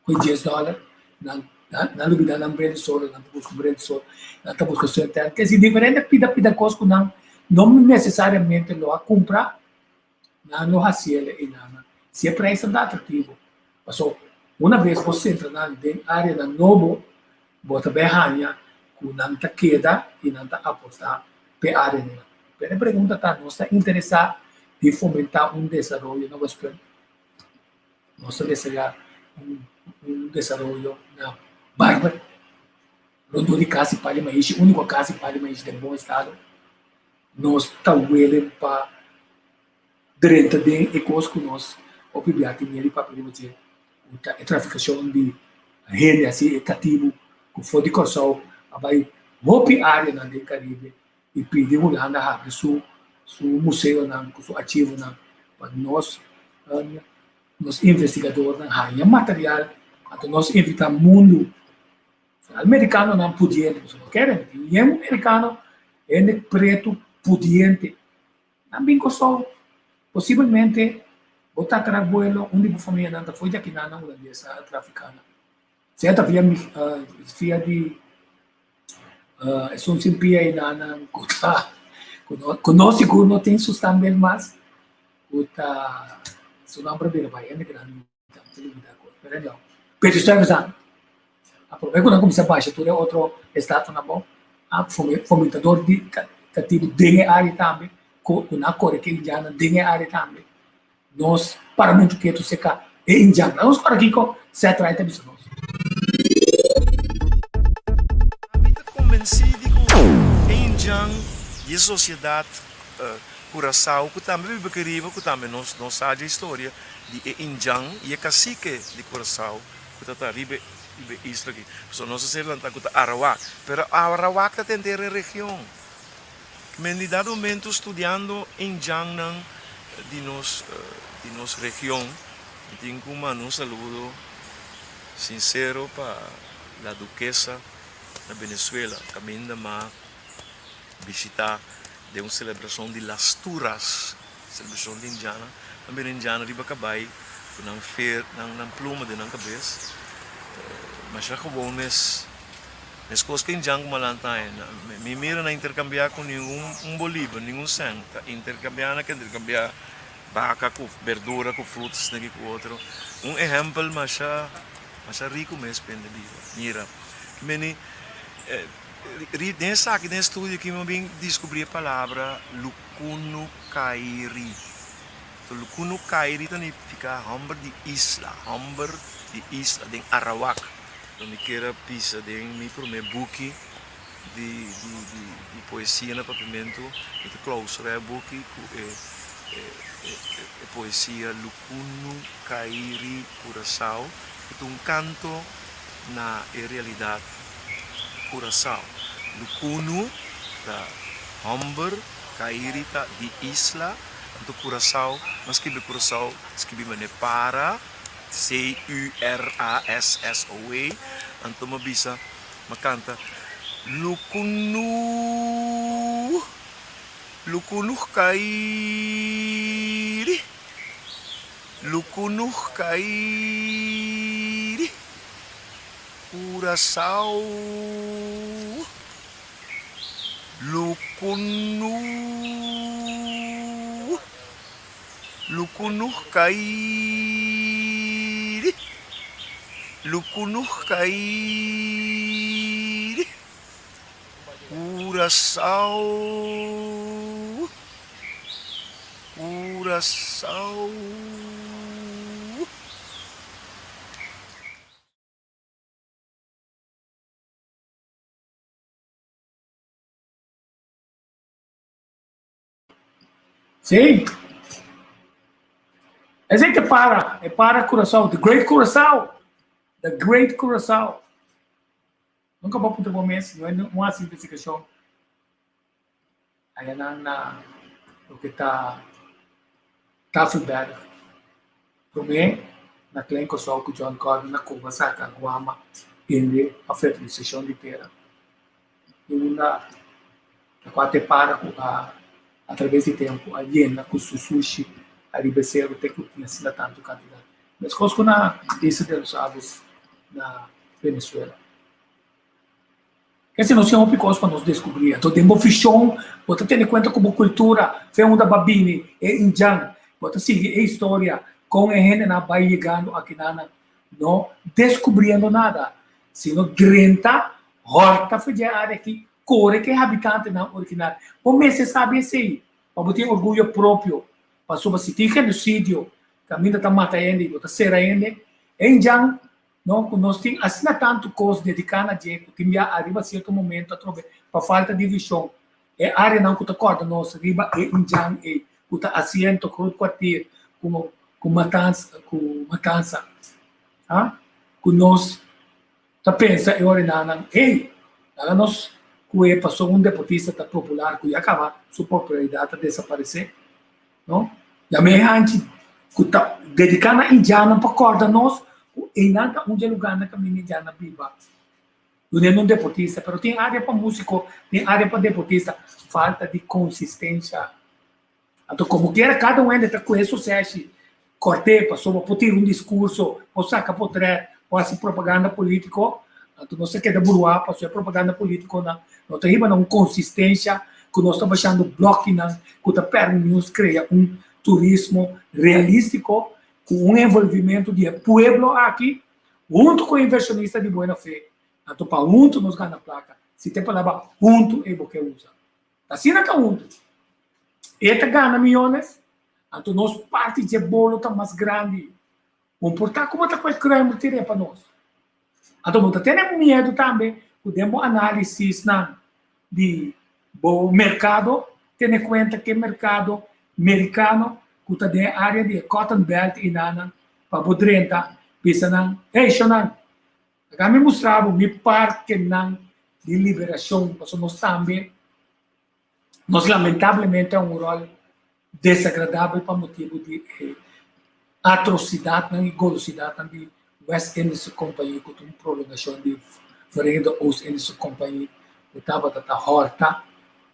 Ku e dies dòler, nan nan lubidá nan bril di sol, nan ta buska bril di sol, nan ta buska suèter. Ke si diferente pida pida kos ku nan no nesesariamente lo a kumpra, nan lo hasi el i nan si e preisnan ta atraktivo. Paso una bes bo sentra nan den áreanan nobo, bo ta bai haña ku nan ta keda i nan ta aportá p'e áreanan. Pero e pregunta ta, nos ta interesá di fomentá un desaroyo na Westpunt? Nos ta deseá un desaroyo na Barber, rondó di kas di Pali Maishi, úniko kas di Pali Maishi den bon estado. Nos ta welen pa drenta den e kos ku nos hopi bia tin miedu di papia riba dje, ku ta e trafikashon di hende, asi e katibu ku for di Kòrsou a bai hopi áreanan den Karibe i pidi Hulanda habri su su museonan ku su archivonan pa nos nos investigadornan haña material anto nos invitá mundu. Al merikanonan pudiente, pasobra no kere tin yen merikano hende pretu pudiente. Nan bin Kòrsou, posibelmente bo tatarabuelo, un di bo famianan ta for djakinan nan hulandes a trafiká nan. Sea ta via via di esun sin pia einanan ku ta ku no sigur no tin su stambel mas ku ta su nomber a bira bai hende grandi mi ta olbida kos pero anyhow Peter Stuyvesant a prome ku nan kuminsá basha tur e otro estatuanan abou a fomentador di katibu den e área tambe ku nan a kore ku e indiannan den e área tambe. Nos para muchu ketu seka e indjan. Laga nos kòrda kiko Seth Wright a bisa nos. Ami ta konbensí di ku e indjan di e sosiedat Kurasao ku tambe biba aki riba ku tambe nos no sa dje historia di e indjan i e kasike di Kurasao ku ta ta riba riba e isla aki. Pasobra nos a ser lantá ku ta Arawak pero Arawak ta tenter e region. Men di dado momento studiando indjannan di nos di nos region mi tin ku manda un saludo sincero pa la Duquesa na Venezuela kaminda m'a bishita den un selebrashon di Las Turas selebrashon di indjannan nan bira indjannan riba kabai ku nan fer nan pluma den nan kabes masha gewoon mes. Meskos ku indjan ku malanta aina, mi mira na interkambiá ku ningun un bolívar, ningun sèn. Ta interkambiá na ke interkambiá baka ku berdura ku frutas esaki ku otro. Un ehèmpel masha masha riku mes pende biba. Mira, meni den esaki den e studio aki mi a bin diskubrí e palabra lukunukairi. Lukunukairi ta nifiká hòmber di isla, hòmber di isla den Arawak. Lo mi kier a bisa den mi promé buki di di poesia na papiamentu, mi ta klausurá e buki ku e e poesia Lukunu Kairi Kurasao, ku ta un kanto na e realidat Kurasao. Lukunu ta hòmber, Kairi ta di isla, anto Kurasao, mi a skibi Kurasao, skibi manera para. C-U-R-A-S-S-O-E, anto m'a bisa, m'a kanta, Lukunu, lukunuh kairi, lukunuh kairi, Curaçao, lukunu. Lukunuh kairi, lukunuh kairi, Curaçao, Curaçao. Sí. Esei te para, e para Curaçao, the great Curaçao, the great Curaçao. Nunca bo puntra bo mes, no no hasi investigacion. Ayanan na loke ta Tafelberg. Promé na Klein Kòrsou ku John Gordon a koba saka guama hende pa fertilisashon di tera. I unda ta kua te para ku a atraves di tempu a yena ku su sushi ariba e seru te ku tin asina tantu kantidat. Meskos ku na Isla de los Aves na Venezuela. Kese nos tin hopi kos pa nos deskubrí. Anto den bo vishon bo ta tene kuenta ku bo kultura, fe unda bo a bini, e indjan. Bo ta sigui e historia kon e hendenan a bai yegando akinana, no deskubriendo nada, sino drenta hòrta for dje área aki, kore ku e habitantenan original. Bo mester sabi esei pa bo tin orguyo propio, pasobra si tin genosidio kaminda ta mata hende i bo ta sera hende, e indjan No, ku nos tin asina tantu kos dediká na dje ku tin bia ariba sierto momento atrobe pa falta di vishon. E áreanan ku ta kòrda nos riba e indjan ei ku ta Asiento, Groot Kwartier, ku ku matansa ku matansa, ha? Ku nos ta pensa e orenanan, hey, laga nos ku e paso un deportista ta popular ku ya kaba su popularidat ta desaparesé. No? Yama e hanchi ku ta dediká na indjannan pa kòrda nos ku einan ta un dje lugánan kaminda indjannan biba. Dun'é un deportista, pero tin área pa músiko, tin área pa deportista. Falta di konsistensha. Anto komo kiera kada un hende ta kohe su sèshi, kòrt'é pasobra por tira un diskurso, por saka potrèt, por hasi propaganda polítiko. Anto nos ta keda bruá pasobra e propaganda polítikonan no ta hiba na un konsistensha ku nos ta bashando blòkinan ku ta pèrmití nos krea un turismo realístiko ku un envolvimentu di e pueblo aki huntu ku e invershonista di buena fe. Anto pa huntu nos gana plaka. Si ta e palabra huntu ei bo ke usa. Asina ta huntu. E ta gana miyones, anto nos parti dje bolo ta mas grandi. Bo por ta kuma ta ku e kruimel tir'é pa nos. Anto bo ta tene miedu tambe ku den bo análisisnan di bo merkado, tene kuenta ku e merkado merikano ku ta den e área di e cotton belt einanan pa bo drenta bisa nan, Hey, shonnan, Laga mi mustra bo mi parkenan di liberashon, pasobra nos tambe, nos lamentablemente a un ròl desagradabel pa motibu di e atrosidatnan i golosidatnan di West Indische Compagnie ku ta un prolongashon di Verenigde Oost-Indische Compagnie ku tabata ta hòrta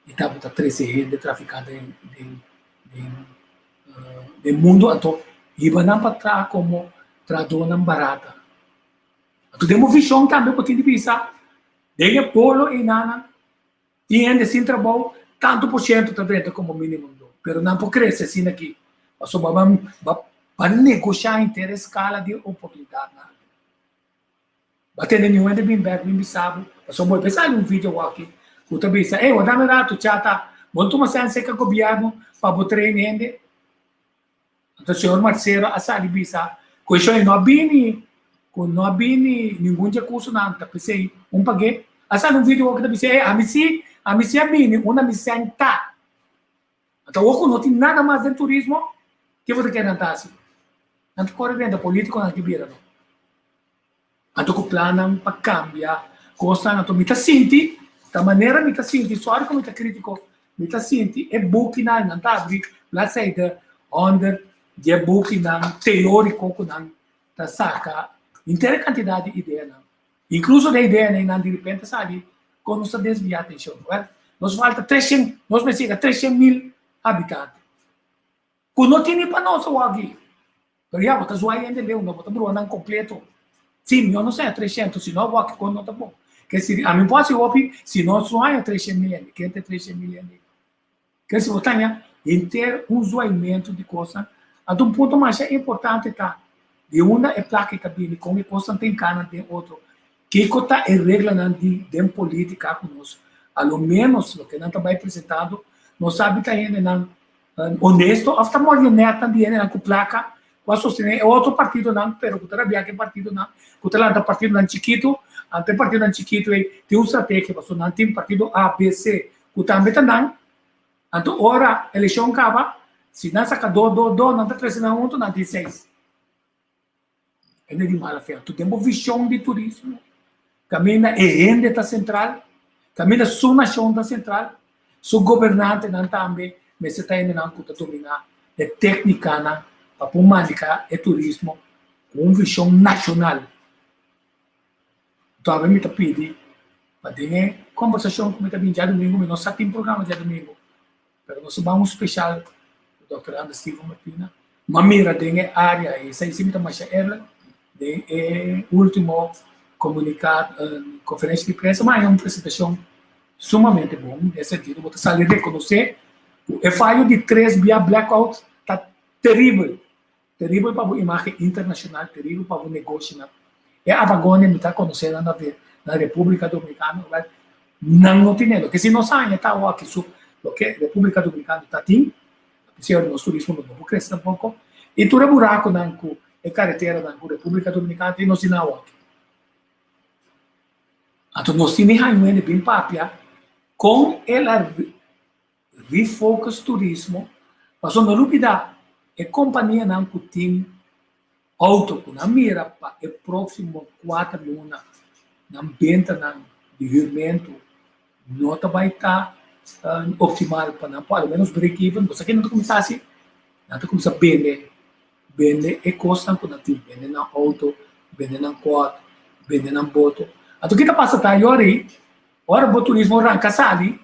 i tabata trese hende trafiká den den den den mundu anto hiba nan pa traha komo trahadónan barata. Anto den bo vishon tambe bo tin di bisa, den e polo einanan tin hende sin trabou, tantu por shento ta drenta komo minimum loon, pero nan por krese asina aki, pasobra bo ba ba negoshá henter e skala di oportunidatnan aki. Bo a tende niun hende bin bèk bin bisa bo, pasobra bo e pensa un video aki ku ta bisa, ey, wak dame ratu chata, bo no tuma sense ka gobièrnu pa bo train hende? Anto señor Marcelo a sali bisa cu esho no a bini, cu no a bini ningun dje cursonan, ta pesey un pag'é. A sali un video cu ta bisa, ey, ami si, ami si a bini, unda mi senta. Anto awor cu no tin nada mas den turismo, ke bo ta kere nan ta haci? Nan ta core drenta politiconan ki bira no. Anto ku plannan pa kambia kosnan. Anto mi ta sinti, ta manera mi ta sinti, sòri ku mi ta kritiko, mi ta sinti e bukinan nan ta abri bladzijde 100 di e bukinan teóriko ku nan ta saka henter e kantidat di ideanan. Inkluso den ideanan nan direpente sali kon nos ta desviá atenshon. Wèl, nos falta 300, nos mester yega 300.000 habitante. Ku no tini pa nos awor aki. Pero ya, bo ta zwaai hende leu, no bo ta brua nan kompleto. Sí, mihó no sea treshentos, si no awor aki kon no ta bon. Ke si ami por hasi hopi, si no zwaai 300.000 hende, ken ta e 300.000 hende? Ke si bo ta haña henter un zwaimentu di kosnan. Anto un punto masha importante ta, di unda e plaka ta bini, kon e kosnan ta hinká den otro, kiko ta e reglanan di den politika ku nos, a lo ménos loke nan ta bai presentando, nos sabi ta hendenan Honesto of ta marionetnan di hendenan ku plaka ku a sostené e otro partidonan pero ku ta rabia ku e partidonan ku ta lanta partidonan chikitu, anto e partidonan chikitu ei tin un strategia pasobra nan tin partido A, B, C ku tambe ta nan, anto ora elekshon kaba si nan saka do, do, do nan ta trese nan huntu nan tin seis. Hende di mala fe. Anto den bo vishon di turismo kaminda e hende ta sentral, kaminda su nashon ta sentral, su gobernantenan tambe mester ta hendenan ku ta dominá e téknikanan pa por maneha e turismo ku un vishon nashonal. Anto awe mi ta pidi pa den e kombersashon ku mi ta bin djadumingu, mi no sa tin programa djadumingu, Pero nos a ban un special cu Dòkter Ander Steven Martina. M'a mira den e area y esey si mi ta masha eerlijk, den e ultimo comunica, conferencia di prensa m'a haña un presentacion sumamente bon, den e sentido bo ta sali reconoce cu e fayo di tres bia blackout ta teribel, teribel pa bo imagen internacional, teribel pa bo negoshinan. E apagones mi ta conoce nan na na Republica Dominicana, wel, nan no tene. Loke si nos haña ta awor aki su loke Republica Dominicana ta tin, apesar di nos turismo no por crece tampoco, y tur e buraconan cu e careteranan cu Republica Dominicana tin nos tin awor aki. Anto nos tin di haña un hende bin papia con el a Refocus Turismo, pasobra no lubida e kompanianan ku tin outo ku nan mira pa e próksimo kuater luna nan bentanan di hürmentu no ta bai ta optimal pa nan por alo menos break even. Bo sa ke nan ta kuminsá hasi? Nan ta kuminsá bende, bende e kosnan ku nan tin, bende nan outo, bende nan kòt, bende nan boto. Anto ki ta pasa ta yori, ora bo turismo ranka sali,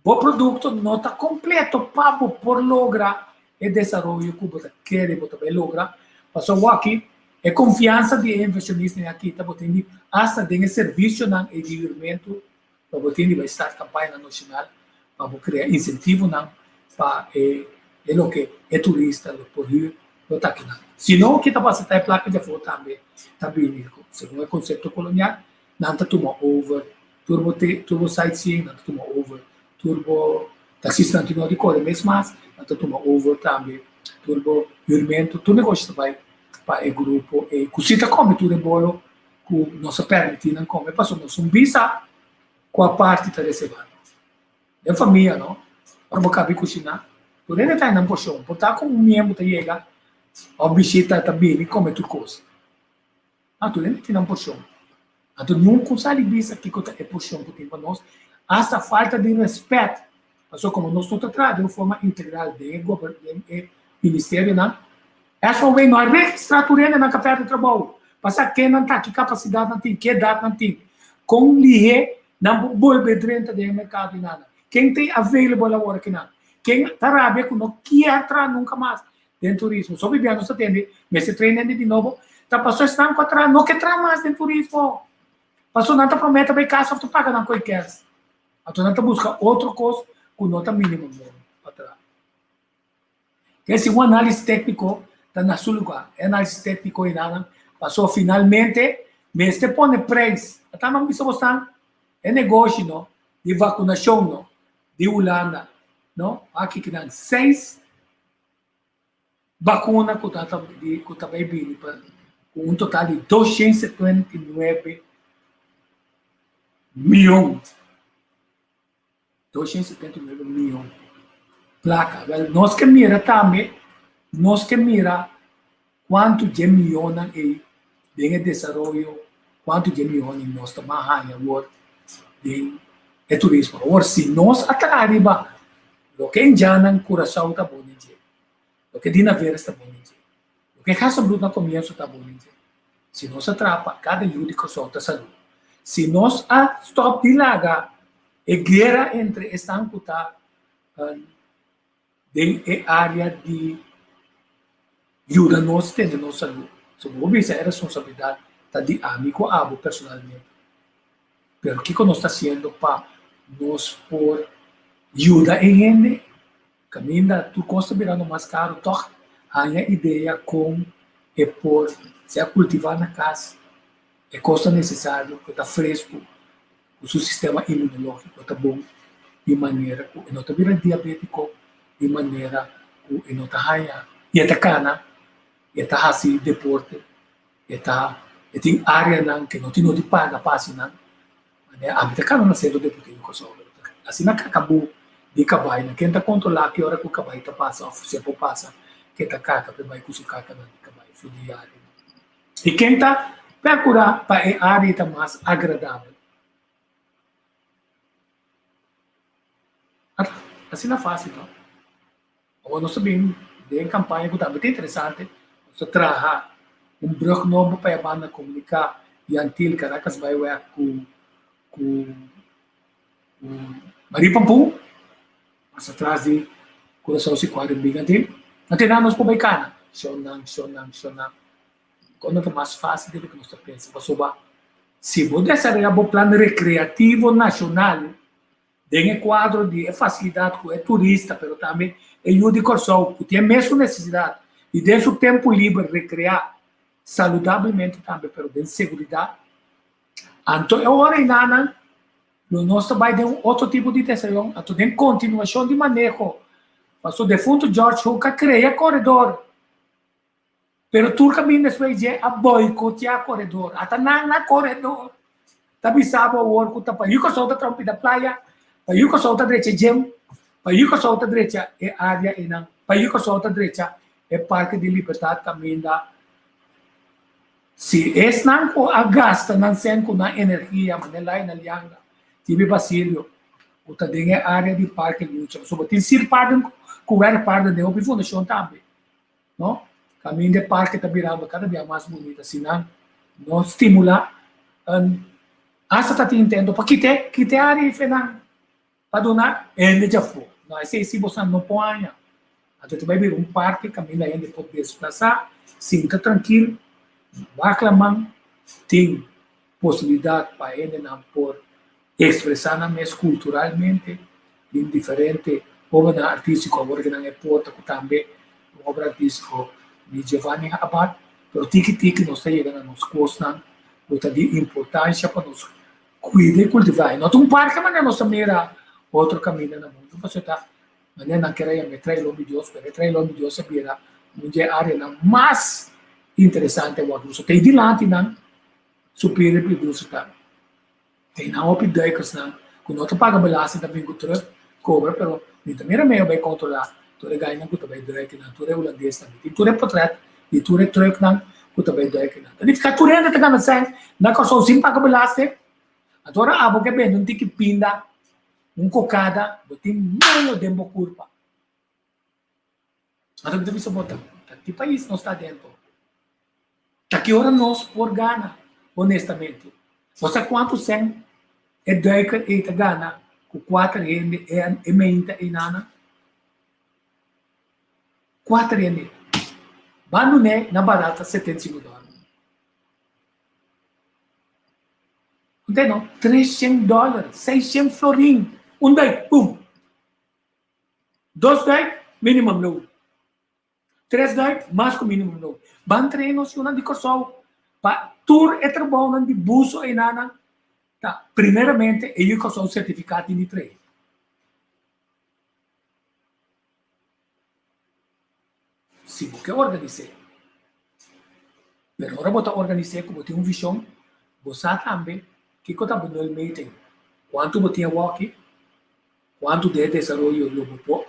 bo produkto no ta kompleto pa bo por logra e desaroyo ku bo ta kere bo ta bai logra. Pasobra awaki e konfiansa di e invershonistanan a kita, bo tin di asta den e servisionan e di hürmentu pa bo tin di bai start kampañanan nashonal pa bo krea insentivonan pa e e loke e turista lo por hür lo ta akinan. Si no, ki ta pasa ta e plaka di afó tambe ta bini segun e konsepto kolonial nan ta tuma over tur bo te tur bo sightseeing nan ta tuma over tur bo taksistanan tin no di kore mes mas nan ta tuma over tambe tur bo hürmentu tur negoshi ta bai pa e grupo ei ku si ta kome tur e bolo ku nos a permití nan kome pasobra nos un bisa kua parti ta reservá nos. Den famia no, ora bo kabi kushiná, tur hende ta nan porshon. Por ta ku un miembro ta yega òf bishita ta bini kome tur kos. Ah, tur hende tin nan porshon. Anto niun ku sa di bisa kiko ta e porshon ku tin pa nos. Asta falta di rèspèt, pasobra komo nos no ta traha den un forma integral den e gober den e ministerionan, SOW no a registrá tur hende nan ka pèrdè trabou. Pa sa ken nan ta, ki kapasidat nan tin, ki edat nan tin, kon lihé nan por bolbe drenta den e merkado i nada. Ken ta available awor akinan? Ken ta rabia ku no kier traha nunka mas den turismo? So bibia nos ta tende mester train hende di nobo. Ta paso esnan ku a traha no ke traha mas den turismo. Paso nan ta promete bai kas òf ta paga nan koe kers. Anto nan ta buska otro kos ku no ta minimum loon pa traha. Kesi un análisis tékniko ta na su lugá. E análisis tékniko enanan paso finalmente mester pone preis. Ata nan bisa bosnan e negoshi no di vakunashon no di Hulanda no aki kinan seis bakuna ku ta ku ta bai bini pa ku un total di 279 mion. 279 mion plaka. Wel, nos ke mira tambe, nos ke mira kuantu dje mionnan ei den e desaroyo, kuantu dje mionnan nos ta ban haña awor den e turismo. Awor, si nos a traha riba loke indjannan Curaçao ta bon den dje, loke Dinaveres ta bon den dje, loke Hasselbroek na komienso ta bon den dje, si nos a traha pa kada yu di Kòrsou ta salú, si nos a stòp di laga E guera entre esnan ku ta den e área di yuda nos tene nos salú. So bo bisa e responsabilidat ta di ami ku abo personalmente. Pero kiko nos ta hasiendo pa nos por yuda e hende? Kaminda tur kos ta birando mas karu tòg haña idea kon e por sea kultivá na kas e kosnan nesesario ku ta fresku ku su sistema inmunológiko ta bon di manera ku e no ta bira diabétiko, di manera ku e no ta haña i e ta kana, e ta hasi deporte, e ta e tin áreanan ku e no tin no di paga pa hasi nan. Manera ami ta kana na sentro deportivo Kòrsou, asina kakabu di kabai nan ken ta kontrolá ki ora ku kabai ta pasa òf si e por pasa ke ta kaka pa e bai ku su kakanan di kabai for di área. I ken ta perkurá pa e área ta mas agradabel? Asina fásil, no? Awor nos ta bin den kampaña ku tambe ta interesante. Nos ta traha un brùg nobo pa e banda komuniká Yantil, Caracas Byweg ku ku Marie Pampun. Mas atras di Curaçao Seaquarium bin aden. No tin nada nos por bai kana. Shonnan, shonnan, shonnan. Kon ta mas fásil di loke nos ta pensa. Pasobra si bo desaroyá bo plan rekreativo nashonal den e kuadro di e fasilidat ku e turista pero tambe e yu di Kòrsou ku tin e mesun nesesidat di den su tempu liber rekreá saludablemente tambe pero den seguridat, anto e ora einanan Lo nos ta bai den un otro tipo di desayon, anto den kontinuashon di maneho. Paso defuntu George Hook a krea koredor, pero tur kaminda despues dje a boikoteá koredor. Ata nan na koredor ta bisa bo awor ku ta pa yu Kòrsou ta traha un pida playa, pa yu Kòrsou ta drecha gym, pa yu Kòrsou ta drecha e área einan, pa yu Kòrsou ta drecha e Parke di Libertat kaminda Si esnan ku a gasta nan sèn ku nan energia, manera Laina Lianga, Tibi Basilio, ku ta den e área di Parke Lucha, pasobra tin sirpaarden ku wèrkpaarden den hopi fundashon tambe, no? Kaminda e parke ta birando kada bia mas bunita, si nan no stimulá. Hasta ta tin intento pa kit'é, kit'é arifenan pa duna hende djafó. No, esei si bosan no por haña. Anto ta bai bira un parke kaminda hende por desplasá, sinta trankil, wak laman, tin posibilidat pa hendenan por ekspresá nan mes kulturalmente. Tin diferente obranan artístiko awor ku nan e porta ku tambe un obra artístiko di Giovanni Abad. Pero tiki tiki nos ta yega na nos kosnan ku ta di importansha pa nos kuida i kultivá. E no ta un parke manera nos ta mira otro kaminda na mundu, pasobra ta manera nan kere yama e Trailon di Dios, pero e Trailon di Dios a bira un dje areanan mas interesante awor. Nos ta ei dilanti nan Superior Producer ta. Tin nan hopi duikersnan ku no ta paga belasting ta bin ku truk kobra pero mi ta mira medio bai kontrolá tur e gainan ku ta bai duikinan tur e hulandesnan mi tin tur e potret di tur e truknan ku ta bai duikinan ta nifiká tur hende ta gana sèn na Kòrsou sin paga belasting anto ora abo ke bende un tiki pinda un kokada bo tin medio den bo kurpa anto mi ta bisa bo ta ki pais nos ta adentro. Ta ki ora nos por gana honestamente? Bo sa kuantu sèn e duiker ei ta gana ku kuater hende e meinta einana? Kuater hende. Ban dun'é na barata 75 dòler. Ntende no? 300 dòler, 600 florin, un duik, pum! Dos duik, minimum loon. Tres duik, mas ku minimum loon. Ban trae nos yunan di Kòrsou pa tur e trabounan di buso einanan ta primeramente e yu Kòrsou sertifiká tin di trae. Si bo ke organis'é. Pero ora bo ta organis'é ku bo tin un vishon, bo sa tambe kiko ta bo nulmeting, kuantu bo tin awoki, Kuantu di e desaroyo lo bo por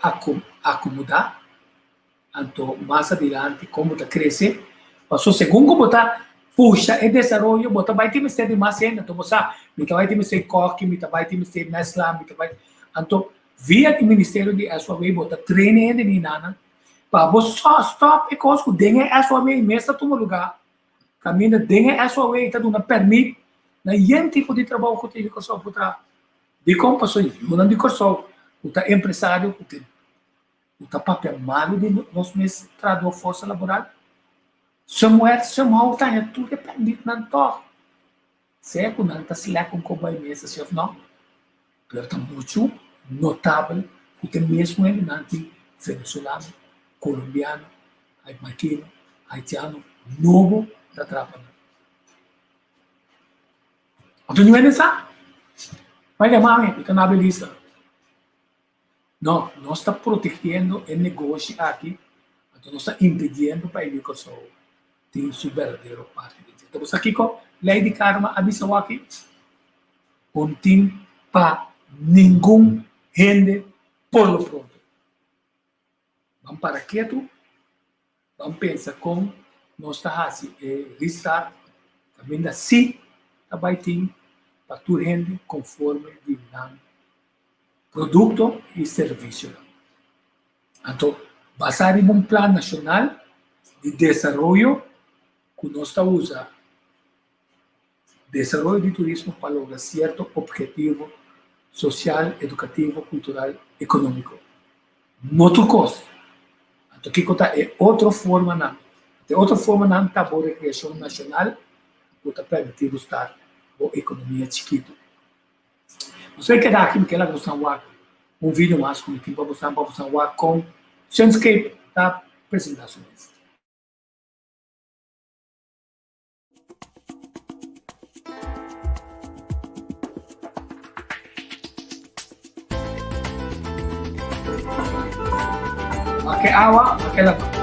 akomodá? Anto mas adilanti kon bo ta krese? Pasobra segun ku bo ta pusha e desaroyo bo ta bai tin mester di mas hende. Anto bo sa, mi ta bai tin mester kòki, mi ta bai tin mester mèsla, mi ta bai. Anto via di ministerio di SOAW bo ta train e hende di nan pa bo stòp e kos ku den e SOAW mes ta tuma lugá. Kaminda den e SOAW ta duna pèrmit na yen tipo di trabou ku tin di Kòrsou por traha. Dikon paso yunan di Kòrsou ku ta empresario ku tin ku ta papia malu di nos mes trahadó forsa laboral? Somewhere, somehow ta haña tur e pèrmitnan tòg. Sea ku nan ta slèk un koboi mes asi òf nò, pero ta muchu notabel ku te mesmu hendenan tin venezolano, kolombiano, haitmarkino, haitiano nobo ta trapa nan. Anto niun hende sa. Bai yama mi, mi ta na Belisa. No, nos ta protegiendo e negoshi aki, anto nos ta impediendo pa e Kòrsou tin su berdadero parti den dje. Anto bo sa kiko lei di karma a bisa waki? Un tin pa ningun hende por lo pronto. Ban para ketu, ban pensa kon nos ta hasi e restart kaminda sí ta bai tin pa tur hende konforme di nan produkto i servisionan. Anto basá riba un plan nashonal di desaroyo ku nos ta usa desaroyo di turismo pa logra sierto ophetivo sosial, edukativo, kultural, ekonómiko. No tur kos. Anto kiko ta e otro formanan? E otro formanan ta bo rekreashon nashonal ku ta permití bo start bo ekonomia chikitu. Nos ta keda aki, mi ke laga boso wak un video mas ku mi tin pa boso, pa boso wak kon Sunscape ta presentá su mes. Make awa, make lama.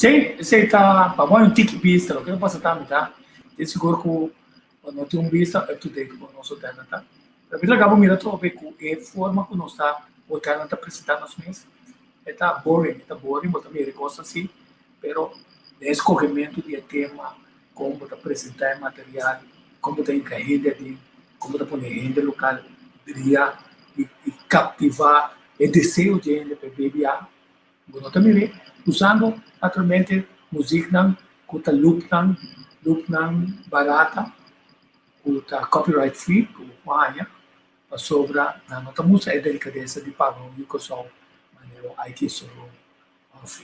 Sí, esei ta pa bo un tiki bista, loke ta pasa tambe ta tin sigur ku bo no tin un bista up to date ku nos hotelnan ta. Pero mi ta laga bo mira atrobe ku e forma ku nos ta hotelnan ta presenta nos mes e ta boring, e ta boring, bo ta mira e kos asi, pero den escogementu di e tema, kon bo ta presenta e material, kon bo ta hinka hende aden, kon bo ta pone hende lokal bria i kaptivá e deseo di hende pa e bebe a. Bo no ta mir'é usando naturalmente muziknan ku ta loopnan, loopnan barata ku ta copyright free ku bo por haña pasobra nan no ta mustra e delikadesa di paga un yu Kòrsou manera un Aiki Soro òf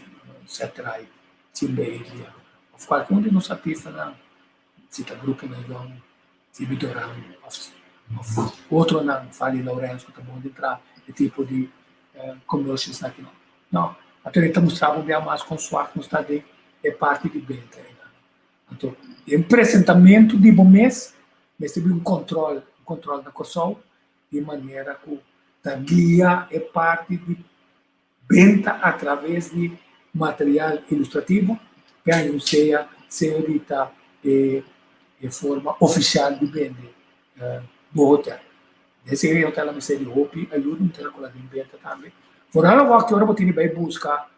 Setraik, Chimbelia òf kualke un di nos artistanan si ta gruponan yòn, Tibi Doran òf otronan, Fally Laurens ku ta bon di traha e tipo di commercials aki no. No, anto e ta mustra bo bia mas kon swak nos ta den e parti di benta einan. Anto den presentamentu di bo mes mester bin un control, un control na Kòrsou di manera ku ta guia e parti di Benta a traves di material ilustrativo pe anuncia sea di ta e e forma oficial di bende bo hotel. Den esei e hotel a mester di hopi ayuda, un tera kula den benta tambe. Foral awor ki ora bo tin di bai busca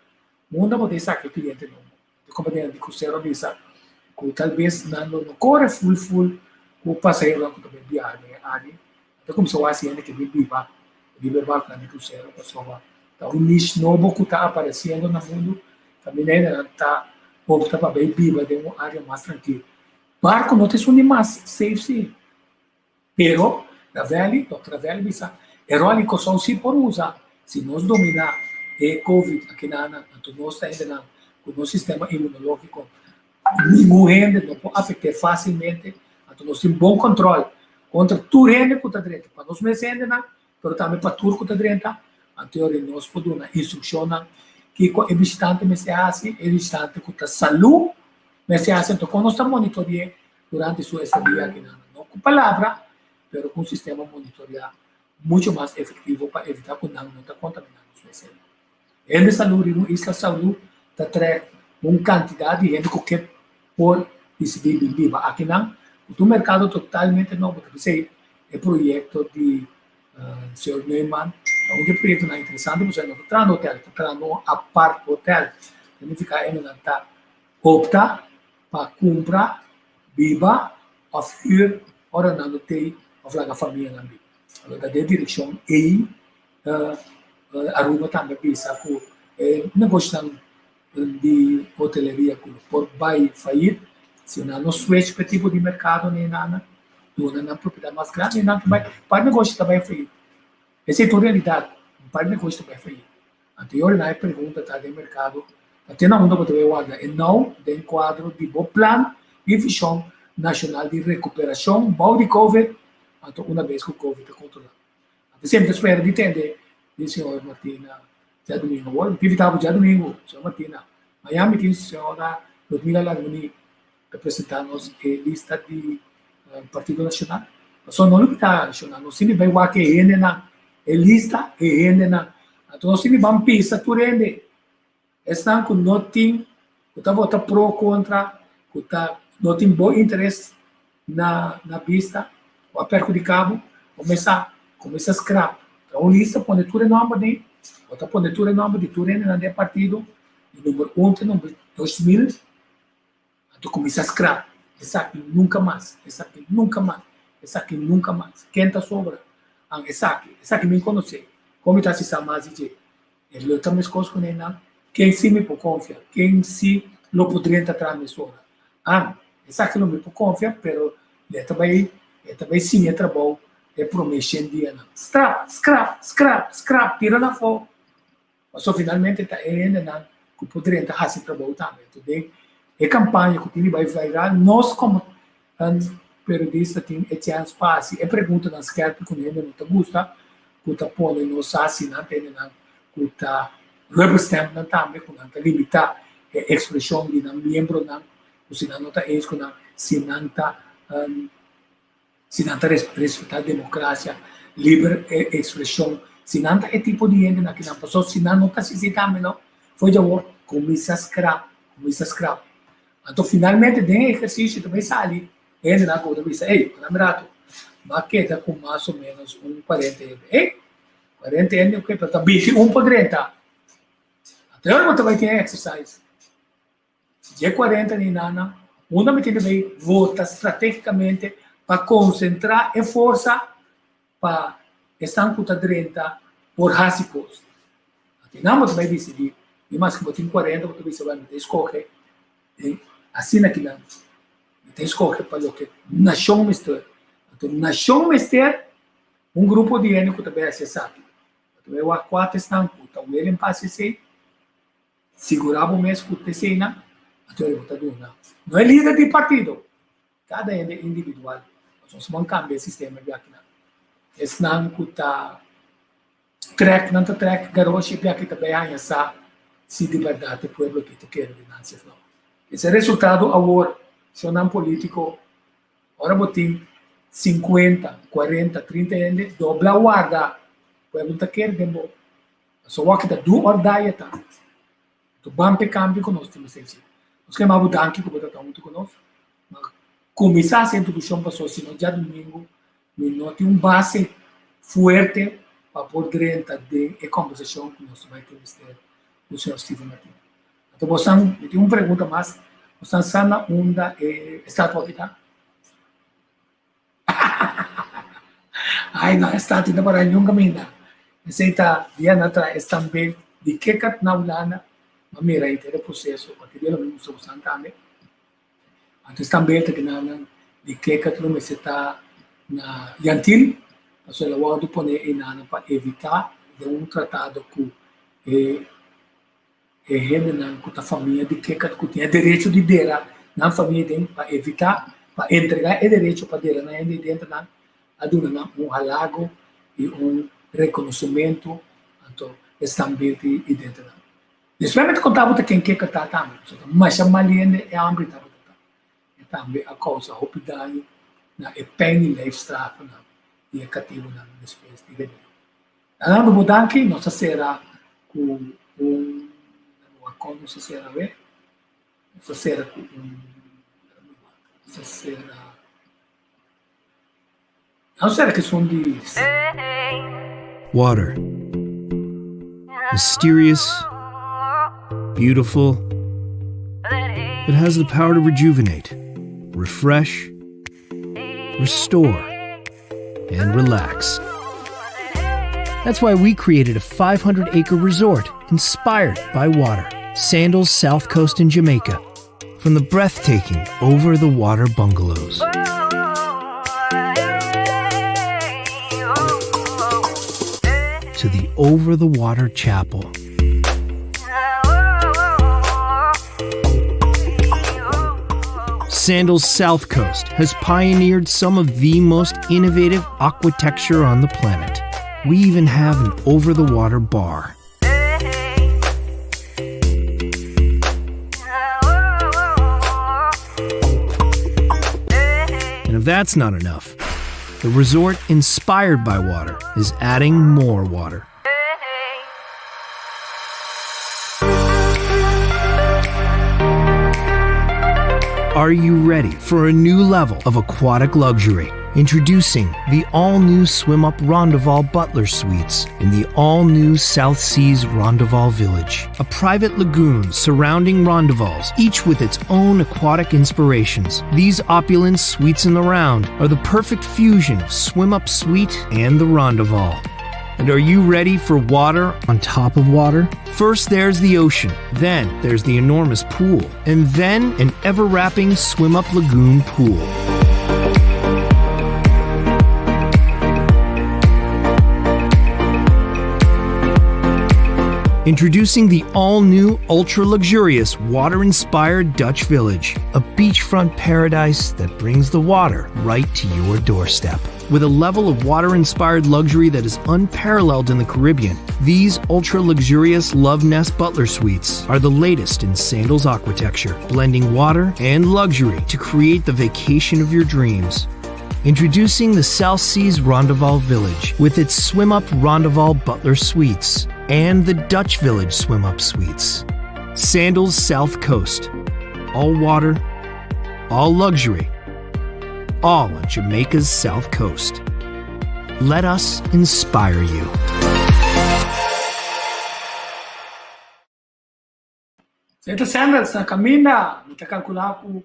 unda bo ta saka e cliente nobo. E kompania di krusero a bisa ku tal bes nan lo no kore ful ful ku pasaheronan ku ta bai biaha den e área. Nan ta kuminsá wak hende ke bin biba riba e barkunan di krusero pasobra ta un niche nobo ku ta aparesiendo na mundu. Kaminda hendenan ta opta pa bai biba den un área mas trankil. Barku no ta esun di mas safe si. Pero, Ravelli, Dòkter Ravelli bisa, e ròl di Kòrsou sí por usa si nos dominá e covid akinan, anto nos ta hendenan ku nos sistema inmunológiko ningun hende no por afekt'é fásilmente, anto nos tin bon kòntròl kontra tur hende ku ta drenta, pa nos mes hendenan, pero tambe pa tur ku ta drenta, anto yori nos por duna instrukshonnan kiko e bishitante mester hasi, e bishitante ku ta salú mester hasi, anto kon nos ta monitori'é durante su estadia akinan, no ku palabra, pero ku un sistema monitoreá mucho mas efektivo pa evitá ku nan no ta kontaminá nos mes hende. Hende salú riba un isla salú ta trèk un kantidat di hende ku ke por disidí bin biba akinan, ku ta un merkado totalmente nobo. Ta p'esei e proyekto di señor Neumann ta un di e proyektonan interesante pasobra e no ta trahando hotel, e ta trahando un apart hotel. Ta nifiká hendenan ta opta pa kumpra, biba òf hür ora nan no tei òf laga famianan biba. Lo ta den direkshon ei Aruba tambe a bisa ku e negoshonan di hoteleria ku lo por bai fayit si nan no switch pa e tipo di merkado nan duna nan propiedat mas grandi nan ta bai par negosho ta bai fayit. Esei ta un realidat, un par negosho ta bai fayit. Anterior na e pregunta ta den merkado ta te na unda bo ta bay warda e nou den kuadro di bo plan i vishon nashonal di rekuperashon bou di covid anto una bes ku covid ta kontrolá. Anto semper ta spera di tende di señor Martina djadumingu awor. Mi ta invita bo djadumingu señor Martina. Mañan mi tin señora Ludmila Larmonie ta presenta nos e lista di Partido Nacional. Pasobra no lo kita nacional, nos tin di bai wak e hendenan, e lista e hendenan. Anto nos tin di ban pisa tur hende. Esnan ku no tin, ku ta vota pro kontra, ku ta no tin bon interes na na bista, ku a perhudika bo, kuminsá kuminsá skrap. Traha un lista pone tur e nòmber den, bo ta pone tur e nòmber di tur hendenan den e partido, di number un te number 2000. Anto kuminsá skrap, Esaki nunka mas, esaki nunka mas, esaki nunka mas. Ken ta sobra? An esaki, esaki mi konosé. Kon mi ta hasi sa mas di dje? E lo ta meskos ku nenan? Ken si mi por konfia? Ken si lo por drenta tras mesora? An, esaki lo mi por konfia, pero e ta bai, e ta bai siña e trabou e promé shen dianan. Strap, skrap, skrap, skrap, tira nan afó. Pasobra finalmente ta e hendenan ku por drenta hasi trabou tambe. Enton den e kampaña ku tin di bai viral, nos komo periodista tin e chèns pa hasi e preguntanan skèrpi ku hende no ta gusta, ku ta pone nos hasi nan ta hendenan ku ta rubber stamp nan tambe, ku nan ta limitá e ekspreshon di nan miembronan, ku si nan no ta eens ku nan, si nan ta Si nan ta respetá demokrasia, liber ekspreshon, si nan ta e tipo di hendenan ki nan pasó, si nan no ta asistí tambe no, for dje awor kuminsá skrap, Kuminsá skrap. Anto finalmente den e ehersisio ta bai sali e hendenan ku bo ta bisa, ey, ora mi rato, m'a keda ku mas o ménos un kuarenta hende. Ey, kuarenta hende oke, pero ta binti un por drenta. Anto e ora bo ta bai tin e exercise. Dje kuarenta ni nana, unda mi tin di bai vota stratégikamente pa konsentrá e forsa pa esnan ku ta drenta por hasi kos. Anto nan bo ta bai disidí, i maske bo tin kuarenta bo ta bisa bai mi ta eskohe den asina kinan, mi ta eskohe pa loke nashon mester. Anto nashon mester un grupo di hende ku ta bai hasi esaki. Bo ta bai wak kua ta esnan ku ta welen pa hasi esei, sigurá bo mes ku ta eseinan, anto bo ta duna. No e lider di partido, Kada hende individual. Nos ban kambia e sistema di akinan. Esnan ku ta trèk, nan ta trèk garoshi di aki ta bai haña sa si di bèrdat e pueblo aki ta kere di nan si òf no. Esei resultado awor, shownan polítiko, ora bo tin sinkuenta, kuarenta, trinta hende, dobla warda, pueblo no ta kere den bo. Pasobra awor aki ta do or die e ta. Anto ban p'e kambio ku nos tin mester hasi. Nos ke maba bo danki ku bo ta ta huntu ku nos. Ma kuminsá hasi e introdukshon pasobra si no djadumingu mi no tin un base fuerte pa por drenta den e kòmbersashon ku nos ta bai tin mester ku señor Steven Martina. Anto bosan, mi tin un pregunta mas, bosan sa na unda e estatua aki ta? Ai no, e statue ta para niun kaminda. Esei ta dia nan traha e standbeeld di Kikkert na Hulanda. M'a mira henter e proseso, cualkier dia lo mi mustra bosan tambe. Anto e standbeeld ta kina nan di Kikkert lo mester ta na Jan Thiel, pasobra el a wordo pone einan pa evita den un tratado cu e E hendenan ku ta famia di Kekat ku tin e derecho di dera nan famia den pa evitá pa entregá e derecho pa dera nan hende denter nan a duna nan un halago i un rekonosementu anto esnan birti i denter nan. Despues mi ta konta bo ta ken Kekat ta tambe pasobra ta masha mal hende e hòmber tabata ta. E tambe a kousa hopi daño na e pijn i lijfstrafnan di e katibunan despues di rebelion. Dando bo danki, nos ta sera ku un kon nos ta sera awe? Nos ta sera ku un nos ta sera nos sera ku esun di Water. Mysterious, beautiful. It has the power to rejuvenate, refresh, restore, and relax. That's why we created a 500 acre resort inspired by water, Sandals South Coast in Jamaica, from the breathtaking over the water bungalows. To the over the water chapel. Sandals South Coast has pioneered some of the most innovative aquatecture on the planet. We even have an over the water bar. And if that's not enough, the resort inspired by water is adding more water. Are you ready for a new level of aquatic luxury? Introducing the all new Swim Up Rondoval Butler Suites in the all new South Seas Rondoval Village. A private lagoon surrounding rondovals, each with its own aquatic inspirations. These opulent suites in the round are the perfect fusion of Swim Up Suite and the Rondoval. And are you ready for water on top of water? First, there's the ocean, then, there's the enormous pool, and then an ever wrapping swim up lagoon pool. Introducing the all new, ultra luxurious, water inspired Dutch Village, a beachfront paradise that brings the water right to your doorstep. With a level of water inspired luxury that is unparalleled in the Caribbean, these ultra luxurious Love Nest Butler Suites are the latest in Sandals aquatecture, blending water and luxury to create the vacation of your dreams. Introducing the South Seas Rondoval Village with its swim up Rondoval Butler Suites and the Dutch Village Swim Up Suites. Sandals South Coast. All water, all luxury, all on Jamaica's South Coast. Let us inspire you. Seta Sandals na kaminda, mi ta kalkulá ku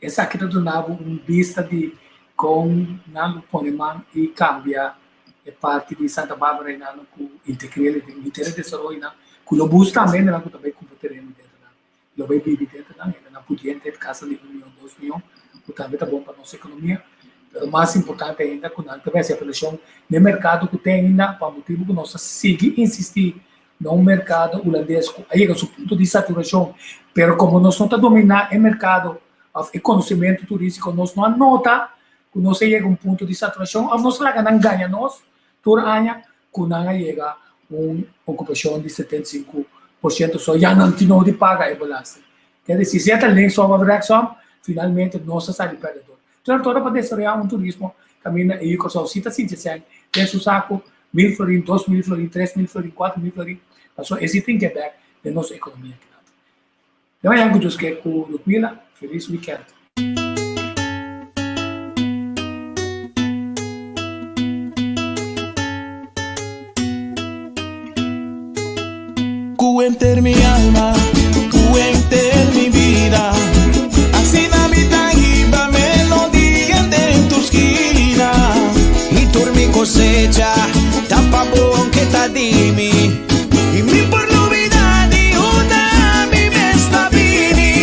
esaki ta duna bo un bista di kon nan lo pone man i kambia e parti di Santa Barbara i nan ku integr'el den henter e desaroyonan ku lo bus tambe hendenan ku ta bai kumpra tereno denter nan lo bai bibi denter nan, hendenan pudiente kasa di un mion dos mion ku tambe ta bon pa nos ekonomia. Pero mas importante ainda ku nan ta bai hasi apelashon den merkado ku ten ainda pa motibu ku nos ta sigui insistí na un merkado hulandes ku a yega su punto di saturashon, pero komo nos no ta dominá e merkado òf e konosementu turístiko, nos no a nota ku nos a yega un punto di saturashon òf nos a laga nan gaña nos tur aña ku nan a yega un okupashon di 75% so ya nan tin no di paga e belasting. Ker disi, si e ta linksom òf rechtsom, finalmente nos a sali pèrdedor. Tur ora pa desaroyá un turismo kaminda e yu Kòrsou si ta sinti sèn den su saku, mil florin, 2000 florin, 3000 florin, 4000 florin, pasobra e si tin ke bèk den nos ekonomia kinan. Te mañana ku Dios ke ku Ludmila, felis wikènt. Ku henter mi alma, ku henter mi bida. Asina mi ta hiba melodia den tur skina. I tur mi kosecha ta pa bo ke ta di mi. I mi por lubida di unda mi mes ta bini.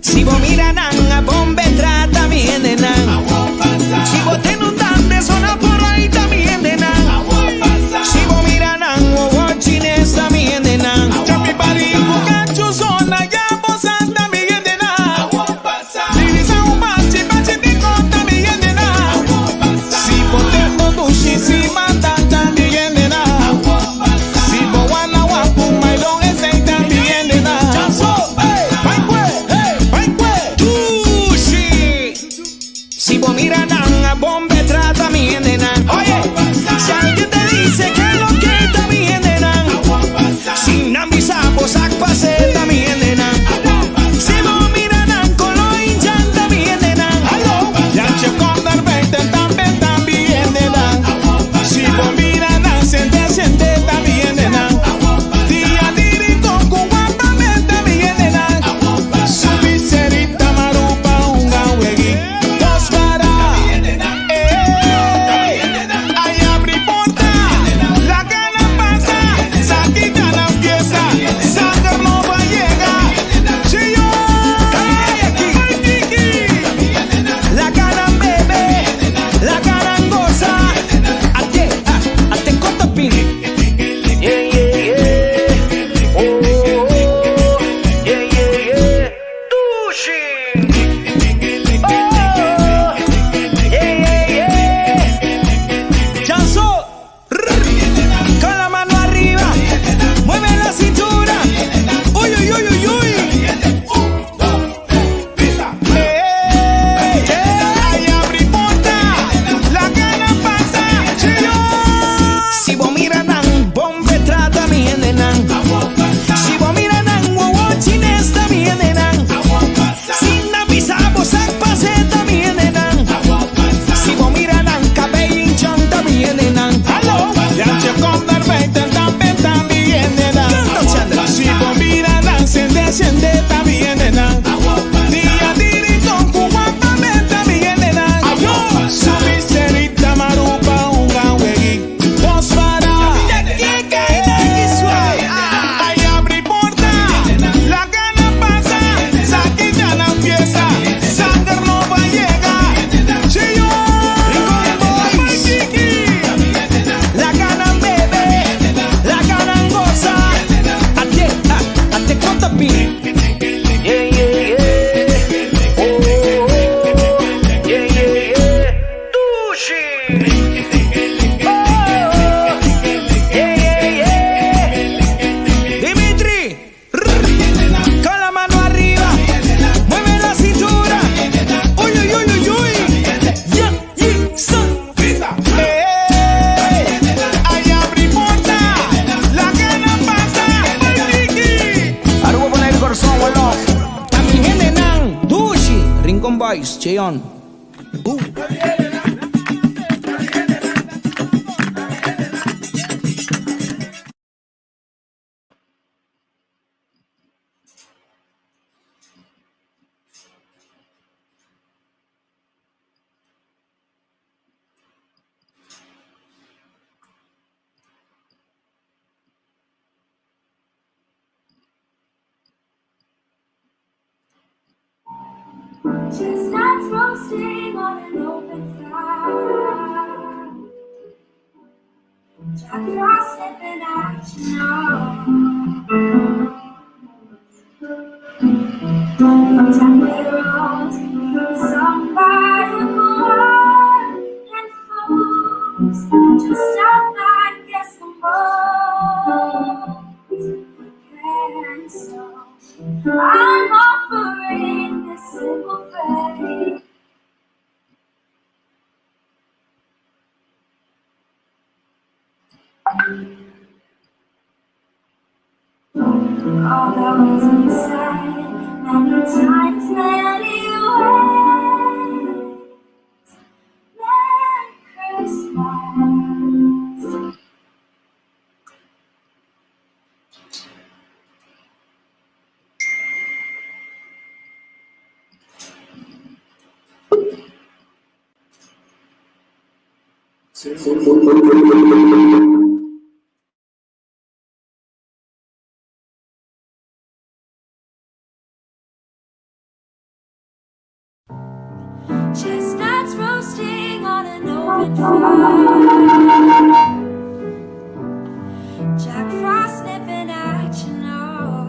Si bo mira nan a bombe trata mi hendenan. Si bo ten un dande zona por ahí ta mi hendenan. Si bo mira nan wowo chines ta mi hendenan. Chapi bari ku kachu zona ya bo sa ta mi hendenan. Dirisa un bachi bachi di kon ta mi hendenan. Si bo ten bo dushi si mata ta mi hendenan. Si bo wana wapu mailon esei ta mi hendenan. Dushi. Si bo mira nan a bombe trata mi hendenan. Oye, si alguien te dice que lo que ta mi hendenan. Si nan bisa bo sak pase ta mi hendenan. Si bo mira nan kolo indjan ta mi hendenan. Jantje kom naar buiten, tambe ta mi hendenan. Si bo mira nan sente sente ta mi hendenan. Dia di rincon ku wapamente ta mi hendenan. Subi serita marupa hunga weg'i dos para. Ey, ay abri porta. Stay on. Boom. Chestnuts roasting on an open fire. Jack Frost slipping at your nose. Yuletide carols being sung by the choir, and folks just out like Eskimos. And so I'm offering this simple phrase. Although it's been said many times, many ways, Merry Christmas. Chestnuts roasting on an open fire. Jack Frost nipping at your nose.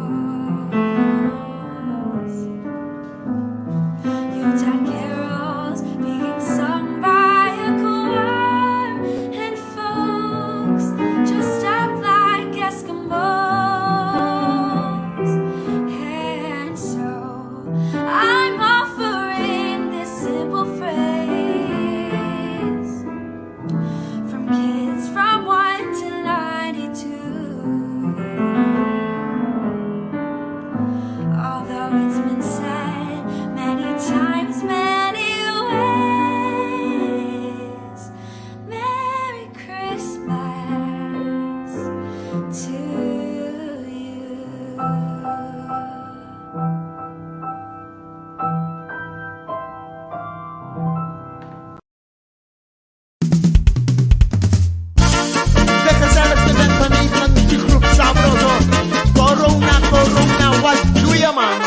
Yuletide carols being sung by a choir, and folks just up like Eskimos. And so I'm offering this simple phrase from kids from 1 to 92. Although it's been said many times, many ways, Merry Christmas to you. De gezelligste band van Nederland, muziekgroep Sabroso. Corona, corona, wat doe je man?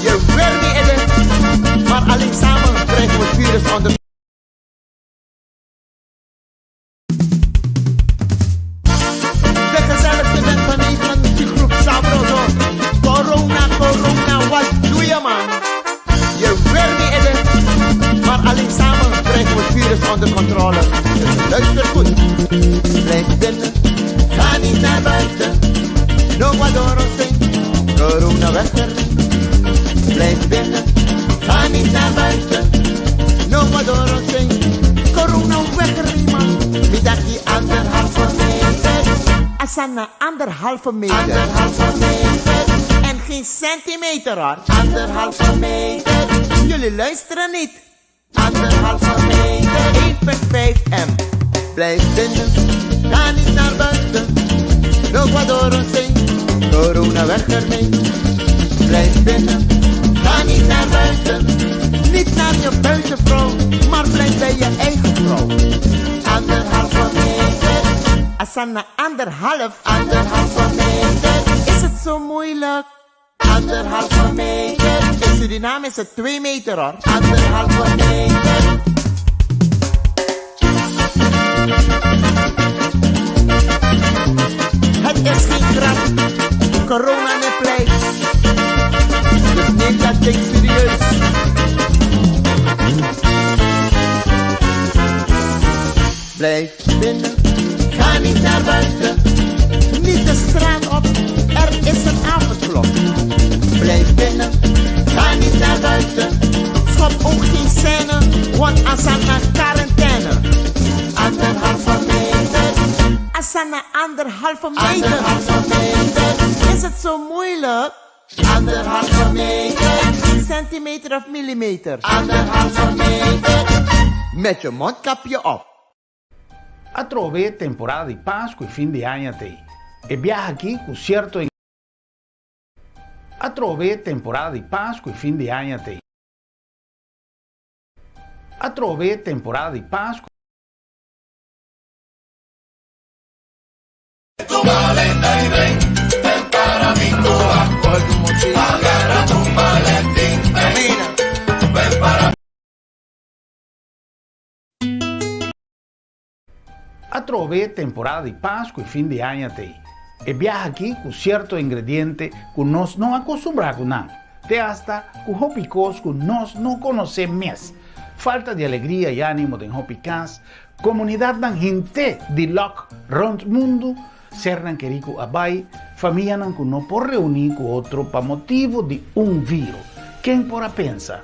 Je werkt niet in het, maar alleen samen krijgen we het virus onder. De gezelligste band van Nederland, muziekgroep Sabroso. Corona, corona, wat doe je man? Je werkt niet in het, maar alleen samen krijgen we het virus onder controle. Dus luister goed. Blijf binnen, ga niet naar buiten. No guadoro corona weg ermee. Blijf binnen, ga niet naar buiten. No guadoro corona weg ermee man. Mi dati 1,5 meter. Asana 1,5 meter. 1,5 meter. En geen centimeter hoor. 1,5 meter. Jullie luisteren niet. 1,5 meter. 1,5 m. Blijf binnen, ga niet naar buiten. No guadoro corona weg ermee. Blijf binnen, ga niet naar buiten. Niet naar je buitenvrouw, maar blijf bij je eigen vrouw. 1,5 meter. Asana 1,5. 1,5 meter. Is het zo moeilijk? 1,5 meter. In Suriname is het 2 meter hoor. 1,5 meter. Het is geen grap. Corona niet pleit. Dus neem dat ding serieus. Blijf binnen, ga niet naar buiten. Niet de straat op, er is een avondklok. Blijf binnen, ga niet naar buiten. Schop ook geen scène, want Asana quarantaine. 1,5 meter. Asana 1,5 meter. 1,5 meter. Is het zo moeilijk? Anderhalve meter. Centimeter of millimeter? Anderhalve meter. Met je mondkapje op. Atrobe temporada di Pasku i fin di aña t'ei. E biaha aki ku sierto. Atrobe temporada di Pasku i fin di aña t'ei. Atrobe temporada di Pasku. Atrobe temporada di Pasku i fin di aña t'ei. E biaha aki ku sierto ingrediente ku nos no a kustumbrá ku nan, te asta ku hopi kos ku nos no konosé mes. Falta di alegria i ánimo den hopi kas, komunidatnan hint'é di lòk rònt mundu, sernan kerí ku a bai, famianan ku no por reuní ku otro pa motibu di un viro. Ken por a pensa?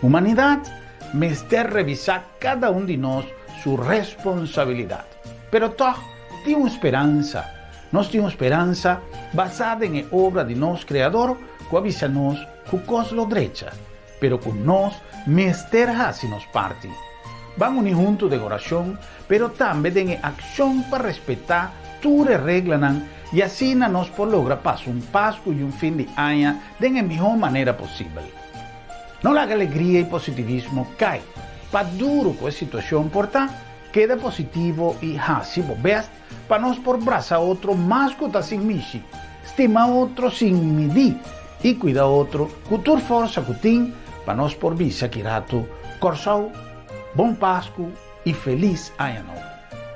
Humanidat mester revisá kada un di nos su responsabilidat. Pero tòg tin un speransa. Nos tin un speransa basá den e obra di nos Kreador ku a bisa nos ku kos lo drecha, pero ku nos mester hasi nos parti. Ban uni huntu den orashon, pero tambe den e akshon pa respetá tur e reglanan i asina nos por logra pasa un Pasku i un fin di aña den e mihó manera posibel. No laga alegria i positivismo kai. Pa duru ku e situashon por ta, keda positivo i hasi bo bèst pa nos por brasa otro mas ku ta sin mishi, stima otro sin midí i kuida otro ku tur forsa ku tin pa nos por bisa ki ratu, Kòrsou, Bon Pasku i Felis Aña Nobo!